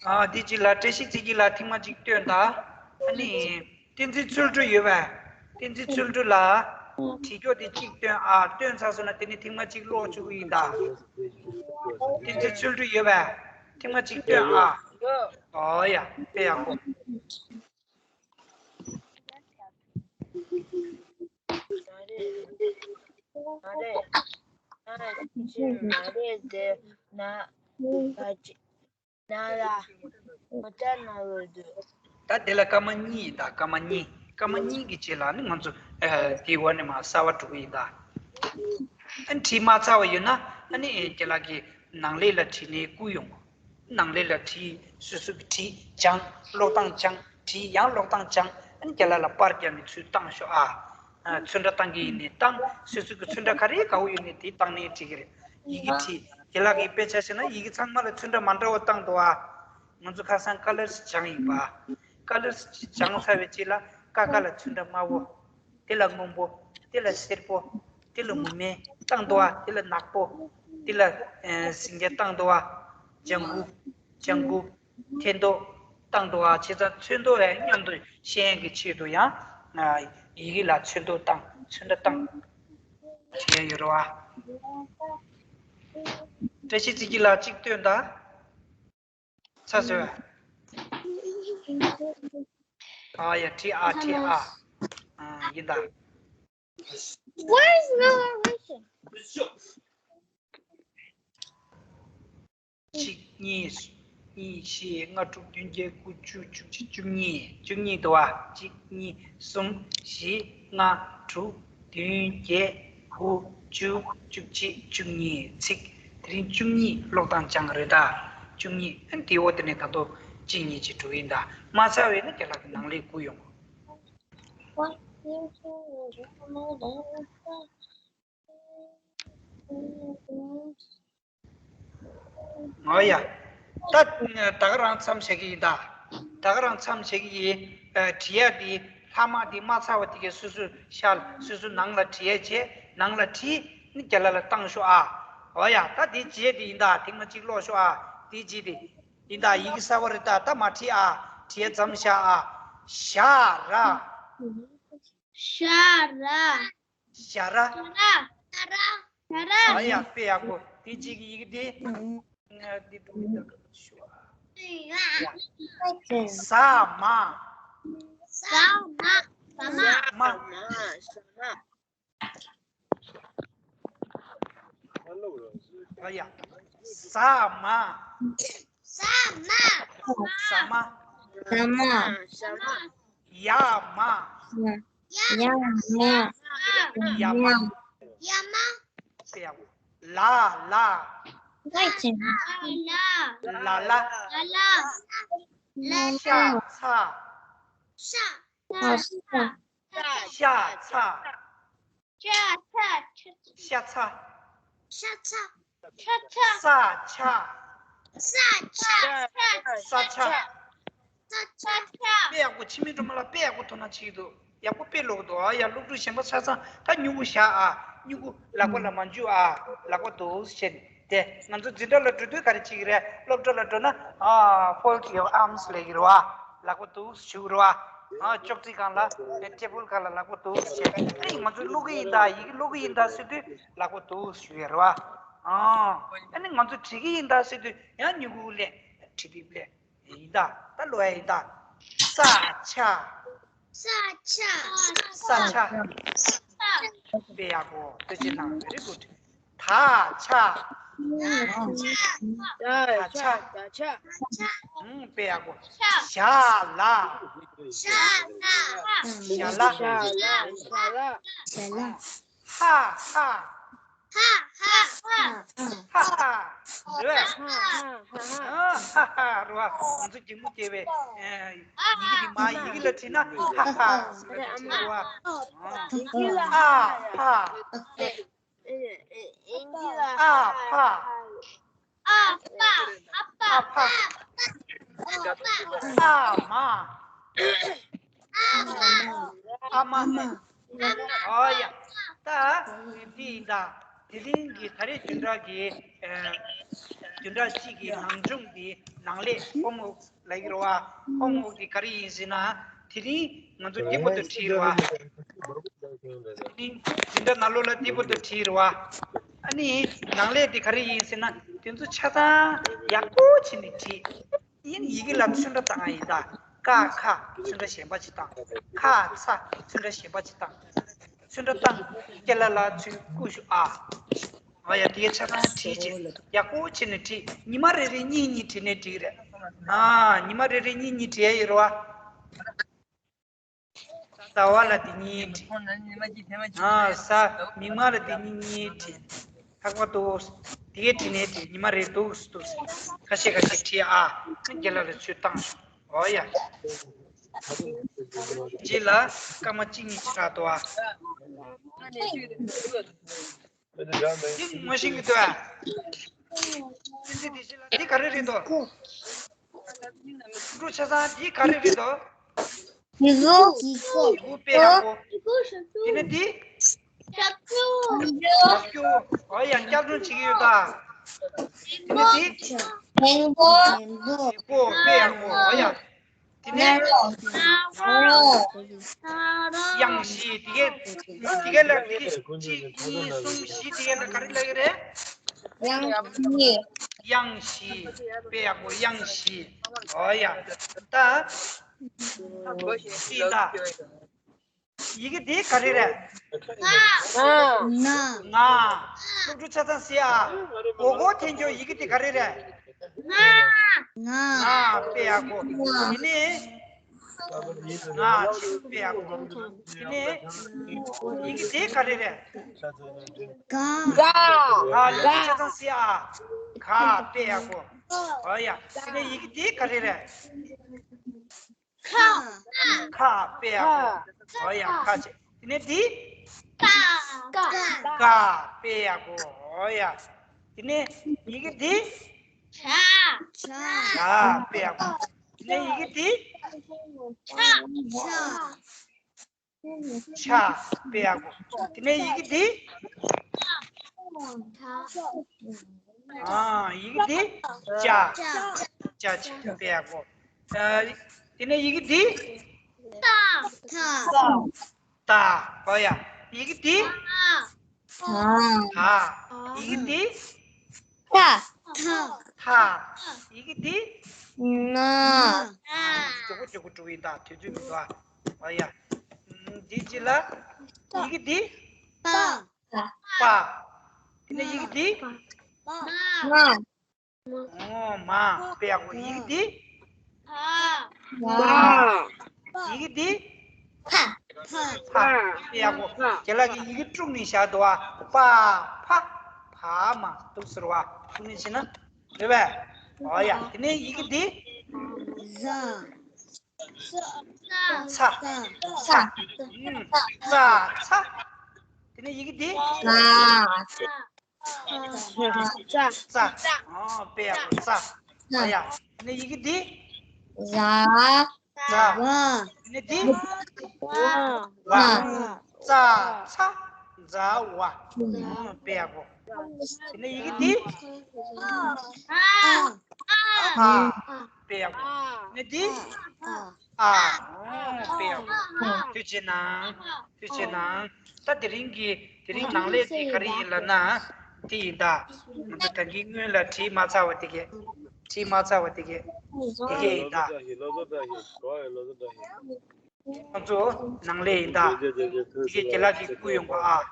ཨ་དེ་གཅིག་ལ་བཀྲ་ཤིས་ཚེ་སྐྱིད་ལགས་ཐེངས་མ་གཅིག་སྟོན་ད། ཨ་ནི། བསྟན་འཛིན་ཚུལ་ཁྲིམས་ཡོད་པས། བསྟན་འཛིན་ཚུལ་ཁྲིམས་ལགས། བྲིས་ཀྱོག་དེ་གཅིག་སྟོན་ཨ། སྟོན་ཚར་སོང་ན་དེ་ནི་ཐེངས་མ་གཅིག་ཀློག་བཅུག་གི་ཡིན་ད། བསྟན་འཛིན་ཚུལ་ཁྲིམས་ཡོད་པས། ཐེངས་མ་གཅིག་སྟོན་ཨ། ཨོ་ཡ། དཔེ་ཡག་པོ། མ་རེད། མ་རེད། ཨ་ཅི་མ་རེད་དེ་ན། ད་ཅི། ན་ལ། མ་ཅ་ན་ལོ་དུ། ད་དེ་ལ་སྐར་མ་གཉིས་ཡིན་ད། སྐར་མ་གཉིས། སྐར་མ་གཉིས་ཀྱི་རྗེས་ལ་ནི་ང་ཚོ་ཨ་དེའི་འོག་ནས་མར་གསར་བ་འགྲོ་གི་ཡིན་ད། ཨ་ནི་བྲིས་མ་ཚར་བ་ཡོད་ན་ཨ་ནི་རྒན་ལགས་ཀྱིས་ནང་ལས་ལ་བྲིས་ནས་བསྐུར་ཡོང་། ནང་ལས་ལ་བྲིས། སོ་སོ་གིས་བྲིས་སྦྱངས། ཀློག་སྟངས་སྦྱངས། བྲིས་ཡང་ཀློག་སྟངས་སྦྱངས། ཨ་ནི་རྒན་ལགས་ལ་པར་བརྒྱབ་ནས་ཚུར་བཏང་ཤོག་ཨ། ཨ་ཚོན་ཁྲ་བཏང་གི་ཡིན་ནའི་བཏང་། སོ་སོ་གི་ཚོན་ཁྲ་ག་རེ་དགའ་བོ་ཡོད་ནའི་དེ་བཏང་ནའི་འགྲིག་གི་རེད། ཡི་གེ་བྲིས། རྒན་ལགས་ཀྱིས་དཔེ་ཆ་བཞག་ན་ཡི་གེ་ཚང་མ་ལ་ཚོན་ཁྲ་མ་འདྲ་བ་བཏང་འདུག་ཨ། ང་ཚོ་ཁ་སང་ཀ་ལར་སྦྱངས་ཡིན་པ། ཀ་ལར་སྦྱངས་ཚར་བའི་རྗེས་ལ་ཀ་ཁ་ལ་ཚོན་ཁྲ་དམར་པོ། དེ་ལ་སྔོན་པོ། དེ་ལ་སེར་པོ། དེ་ལ་མུ་མེ་བཏང་འདུག་ཨ། དེ་ལ་ནག་པོ། དེ་ལ་ཨེ་སེང་གེ་བཏང་འདུག་ཨ། ལྗང་གུ། ལྗང་གུ། ཐེ་མདོག་བཏང་འདུག་ཨ། བྱས་ཙང་ཚོན་མདོག་ཡང་མཉམ་དུ་ཤེས་ཡོན་གྱི་ཆེད་དུ་ཡང་ཨ་ཡི་གེ་ལ་ཚོན་མདོག་བཏང་། ཚོན་ཁྲ་བཏང་། བྲིས་ཡ་ཡོད་རེད་བ། བཀྲ་ཤིས་ཚེ་སྐྱིད་ལགས་གཅིག་སྟོན་དང་། ཚར་སོང་། ཨ་ཡ་བྲིས་ཨ། བྲིས་ཨ། ཨ་ཡིན་ད། Where is the revolution? གཅིག་གཉིས། གཉིས། བཞི། ལྔ། དྲུག་བདུན། བརྒྱད། དགུ། བཅུ། བཅུ་གཅིག། བཅུ་གཉིས། བཅུ་གཉིས་འདུག་བ། གཅིག་གཉིས། གསུམ། བཞི། ལྔ། དྲུག་བདུན། བརྒྱད། དགུ། བཅུ། བཅུ་གཅིག། བཅུ་གཉིས། ཚིག་དེ་རིང་བཅུ་གཉིས་ཀློག་སྟངས་སྦྱངས་རེད་ད། བཅུ་གཉིས། ཨ་དེའི་འོག་དེ་ནས་ད་དུང་གཅིག་གཉིས་ཅིག་འགྲོ་གི་ཡིན་ད། མ་ཚར་བས་ན་རྒན་ལགས་ཀྱིས་ནང་ལས་བསྐུར་ཡོང་། ཨོ་ཡ། ད་ད་ག་རང་མཚམས་བཞག་གི་ཡིན་ད། ད་ག་རང་མཚམས་བཞག་གི་ཡིན། ཨ་བྲིས་ཡ་དེ་ལྷག་མ་དེ་མ་ཚར་བ་དེ་གས་སོ་སོ་ཤར། སོ་སོ་ནང་ལ་བྲིས་ཡ་བྱས། ནང་ལ་བྲིས་ནི་རྒན་ལགས་ལ་བཏང་ཤོག་ཨ། ཨོ་ཡ། ད་དེ་རྗེས་དེ་ཡིན་ད། ཐེངས་མ་གཅིག་ཀློག་ཤོག་ཨ། དེ་རྗེས་དེ་ཡིན་ད། ཡི་གེ་གསར་བ་རེད་ད། ད་མ་བྲིས་ཨ། བྲིས་ཡ་མཚམས་བཞག་ཨ། ཞ་ར། ཞ་ར། ཞ་ར། ཞ་ར། ཞ་ར། ཨ་ཡ། དཔེ་ཡག་པོ། དེ་གཅིག་གི་ཡི་གེ་དེ། ང་འདི་འདུག་མི་འདུག་ཤོག་ཟ་མ། ཟ་མ། ཟ་མ། ཨ་ཡ། ཟ་མ། ཟ་མ། ཟ་མ། ཟ་མ། ཡ་མ། ཡ་མ། ཡ་མ། ཡ་མ། ཡ་མ། ཟེར་ཡག་པོ། ལ་ལ། ལ་ལ། ལ་ལ། ལ་ལ། ལ་ལ། ཤ་ཚ། ཤ་ཚ། ཤ་ཚ། ཤ་ཚ། ཤ་ཚ། ཤ་ཚ། ཤ་ཚ། ས་ཆ། ས་ཆ། ས་ཆ། ས་ཆ། དཔེ་ཡག་པོ། འཆི་མེད་སྒྲོལ་མ་ལགས་དཔེ་ཡག་པོ་ཐུགས་སྣང་བྱེད་ཀྱི་འདུག་ཡག་པོ་དཔེ་ཀློག་འདུག་ཨ་ཡ། སློབ་ཕྲུག་གཞན་པ་ཆ་ཚང་ད་སྨྱུ་གུ་བཞག་ཨ། སྨྱུ་གུ་ལག་པ་ལ་མ་འཇུ་ཨ། ལག་པ་འདུག་བྱས་ནས། དེ་ང་ཚོ་འཛིན་གྲྭ་ལ་འགྲོ་དུས་ག་རེ་བྱེད་ཀྱི་རེད། སློབ་གྲྭ་ལ་འགྲོ་ན་ཨ། fold your arms ལབ་ཀྱི་རེད་བ། ལག་པ་འདུག་གཞུ་གི་རེད་བ། ཨ། ཅོག་ཙེ་སྒང་ལ། ཊེ་བལ་སྒང་ལ་ལག་པ་འདུག་བྱས། ཨ་ནི་ང་ཚོ་ཀློག་གི་ཡིན་ད། ཡི་གེ་ཀློག་གི་ཡིན་ད་ཟེར་དུས་ལག་པ་འདུག་གཞུ་ཡ་རེད་བ། ཨ། ཨ་ནི་ང་ཚོ་བྲིས་ཀྱི་ཡིན་ད་ཟེར་དུས་ཡང་སྨྱུ་གུ་ལ་བྲིས་དེ་ལ། ཡིན་ད། ད་ཀློག་ཡ་ཡིན་ད། ས་ཆ། ས་ཆ། ས་ཆ། དཔེ་ཡག་པོ། ཐུགས་རྗེ་གནང་། very good། ད་ཆ། ད་ཆ། ད་ཆ། ཨུམ། དཔེ་ཡག་པོ། ཞ་ལ། ཞ་ལ། ཞ་ལ། ཞ་ལ། ཞ་ལ། ཧ་ཧ། ཧ་ཧ། ཧ་ཧ། རེད་པས། ཧ་ཧ། ཧ་ཧ། ཨ། ཧ་ཧ་རེད་པ། ང་ཚོ་གད་མོ་བགད་པའི། ཨ། ཡི་གེ་འདི་མ་ཡི་གེ་ལ་བྲིས་ན་ཧ་ཧ་ཟེར་བ་རེད་པ། ཨ། ཨ་ཕ། ཨ་ཕ། ཨ་ཕ། ཨ་ཕ། ཨ་མ། ཨ་མ། ཨོ་ཡ། ད་འདི་ཡིན་ད། དེ་རིང་གི་ད་རེས་བདུན་ཕྲག་གི། ཨ། བདུན་ཕྲག་གཅིག་གི་ནང་སྦྱོང་འདི་ནང་ལས་ཧོམ་ཝོག་ལབ་ཀྱི་རེད་པ། ཧོམ་ཝོག་འདི་ག་རེ་ཡིན་ཟེར་ན། དེ་རིང་ང་ཚོ་འདི་བར་དུ་བྲིས་རེད་པ། དེ་རིང་འཛིན་གྲྭ་ནང་ལོགས་ལ་འདི་བར་དུ་བྲིས་རེད་པ། ཨ་ནི་ནང་ལས་འདི་ག་རེ་ཡིན་ཟེར་ན། དེ་ཚོ་ཆ་ཚང་ཡག་པོ་བྱས་ནས་བྲིས། ཡིན། ཡི་གེ་ལ་ཚོན་ཁྲ་བཏང་ཡ་ཡིན་ད། ཀ་ཁ་ཚོན་ཁྲ་གཞན་པ་ཅིག་བཏང་། ཁ་ཚ་ཚོན་ཁྲ་གཞན་པ་ཅིག་བཏང་། ཚོན་ཁྲ་བཏང་། ཀ་ལ་ལ་ཚུར་བསྐུར་ཤོག་ཨ། ཨ་ཡ། དེ་གའི་ཆ་ཚང་བྲིས་བྱས། ཡག་པོ་བྱས་ནས་བྲིས། ཉི་མ་རེ་རེ་གཉིས་གཉིས་བྲིས་ནས་འགྲིག་རེད། ཨ། ཉི་མ་རེ་རེ་གཉིས་གཉིས་བྲིས་ཡ་ཡོད་རེད་པ། ཟླ་བ་ལ་དེ་གཉིས་བྲིས། ཨ། གཟའ་མིག་དམར་ལ་དེ་གཉིས་གཉིས་བྲིས། ལྷག་པ་འདུག་དེ་གའི་བྲིས་ནས་བྲིས། ཉི་མ་རེ་འདུག་འདུག་ཁ་ཤས་ཁ་ཤས་བྲིས་ཨ། ཁ་རྒྱ་ལ་ལ་ཚུར་བཏང་། ཨོ་ཡ། རྗེས་ལ་སྐར་མ་གཅིག་གཉིས་ཅིག་རག་འདུག་ཨ། འདི་ངོ་ཤེས་ཀྱི་འདུག་ཨ། འདི་འདི་འདི་ཤེས་ལ་འདི་ག་རེ་རེད་འདུག་འབྲུ་ཆ་ཚང་འདི་ག་རེ་རེད་འདུག་ཡི་གུ། ཡི་གུ། དཔེ་ཡག་པོ། དེ་ནས་འདི། ཞབས་ཀྱུ། ཞབས་ཀྱུ། ཨོ་ཡ། སྐྱག་རྫུན་བྱེད་ཀྱི་ཡོད་ད། དེ་ནས་འདི། ལྷུན་པོ། ལྷུན་པོ། དཔེ་ཡག་པོ། ཨོ་ཡ། དེ་ནས། ནཱ་རོ། ནཱ་རོ། གཡང་གཞི། དེ་གའི། དེ་གའི་ལ་དེ་གའི་གཅིག་གཉིས་གསུམ་བཞི། དེ་གའི་ལ་ག་རེ་ལབ་ཀྱི་རེད། གཡང་གཞི། གཡང་གཞི། དཔེ་ཡག་པོ། གཡང་གཞི། ཨོ་ཡ། ད། ཤི་ད། ཡི་གེ་དེ་ག་རེ་རེད། ང་། ང་། ང་། སློབ་ཕྲུག་ཆ་ཚང་གཟིགས་ཨ། མགོ་སྐོར་འཐེན་ཆོག་ཡི་གེ་དེ་ག་རེ་རེད། ང་། ང་། དཔེ་ཡག་པོ། དེ་ནས། ང་། དཔེ་ཡག་པོ། དེ་ནས། ཡི་གེ་དེ་ག་རེ་རེད། ག། ག། སློབ་ཕྲུག་ཆ་ཚང་གཟིགས་ཨ། ག། དཔེ་ཡག་པོ། ཨོ་ཡ། དེ་ནས་ཡི་གེ་དེ་ག་རེ་རེད། ཁ། ཁ། དཔེ་ཡག་པོ། ཨོ་ཡ། ཁ་བྱས། དེ་ནས་འདི། ཀ། ཀ། དཔེ་ཡག་པོ། ཨོ་ཡ། དེ་ནས་ཡི་གེ་འདི། ཇ། ཇ། དཔེ་ཡག་པོ། དེ་ནས་ཡི་གེ་འདི། ཇ། ཇ། ཆ། དཔེ་ཡག་པོ། དེ་ནས་ཡི་གེ་འདི། ཨ། ཡི་གེ་འདི། ཅ། ཅ། ཅ། དཔེ་ཡག་པོ། ཨ། དེ་ནས་ཡི་གེ་འདི། ཏ། ཏ། ཏ། ཨོ་ཡ། ཡི་གེ་འདི། ད། ཡི་གེ་འདི། ཐ། ཐ། ཡི་གེ་འདི། ན། མགྱོགས་པོ་མགྱོགས་པོ་འགྲོ་གི་ཡིན་ད། དུས་ཚོད་མི་འདུག་ཨ། ཨོ་ཡ། འདི་ཅི་ལ། ཡི་གེ་འདི། པ། པ། དེ་ནས་ཡི་གེ་འདི། མ། མ། ཨོ། མ། དཔེ་ཡག་པོ། ཡི་གེ་འདི། ཡི་གེ་འདི། ཕ། ཕ། དཔེ་ཡག་པོ། རྒན་ལགས་ཀྱིས་ཡི་གེ་དཀྲུགས་ནས་བཞག་འདུག་ཨ། པ། ཕ། བ་མ་འདུག་ཟེར་བ། དཀྲུགས་ནས་བྱས་ན། རེད་པས། ཨོ་ཡ། དེ་ནས་ཡི་གེ་འདི། ཛ། ཚ། ཚ། ཚ། ཚ། ཨུམ། ཙ་ཚ། དེ་ནས་ཡི་གེ་འདི། ཙ། ཙ། ཙ། ཙ། ཨོ་དཔེ་ཡག་པོ། ཙ། ཨོ་ཡ། དེ་ནས་ཡི་གེ་འདི། ཛ། ཛ། ཛ། དེ་ནས་འདི། ཝ། ཝ། ཙ་ཚ། ཛ་ཝ། ཨོ་དཔེ་ཡག་པོ། དེ་ནས་ཡི་གེ་འདི། ཨ། ཨ། དཔེ་ཡག་པོ། དེ་ནས་འདི། ཨ། ཨ། དཔེ་ཡག་པོ། ཐུགས་རྗེ་གནང་། ཐུགས་རྗེ་གནང་། ད་དེ་རིང་གི་དེ་རིང་ནང་ལས་དེ་ག་རེ་ཡིན་ལབ་ན། དེ་ཡིན་ད། ང་ཚོ་ད་གིན་སྔོན་ལ་བྲིས་མ་ཚར་བ་དེ་གས། བྲིས་མ་ཚར་བ་དེ་གས། དེ་གས་ཡིན་ད། ང་ཚོ་ནང་ལས་ཡིན་ད། དེ་གས་རྒན་ལགས་ཀྱིས་བསྐུར་ཡོང་གོ་ཨ།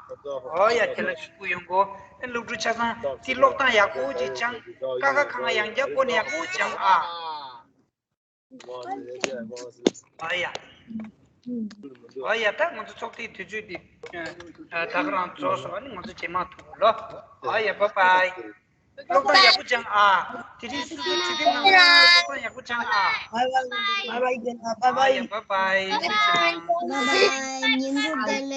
ཨོ་ཡ། རྒན་ལགས་ཀྱིས་བསྐུར་ཡོང་གོ། ཨེ་སློབ་ཕྲུག་ཆ་ཚང་དེ་ཀློག་སྟངས་ཡག་པོ་ཅིག་སྦྱང་། ཀ་ཁ་ག་ང་ཡང་བསྐྱར་བསྐོར་ནས་ཡག་པོ་སྦྱང་ཨ། ཨོ་ཡ། ཨོ་ཡ། ད་ང་ཚོ་ཚོགས་ཐེངས་དུས་ཚོད་འདི་ཨ། ད་ག་རང་རྫོགས་སོང་། ཨ་ནི་ང་ཚོ་རྗེས་མ་ཐུག་ལོ། ཨོ་ཡ། བཱའི་བཱའི། ཀློག་སྟངས་ཡག་པོ་སྦྱང་ཨ། དེ་རིང་སོ་སོའི་དྲི་དེབ་ནང་ལ་ཀློག་སྟངས་ཡག་པོ་སྦྱང་ཨ། བཱའི་བཱའི། བཱའི་བཱའི། ཨོ་ཡ། བཱའི་བཱའི། ཐུགས་རྗེ་གནང་། བཱའི་བཱའི། ཉིན་གུང་བདེ་ལེགས།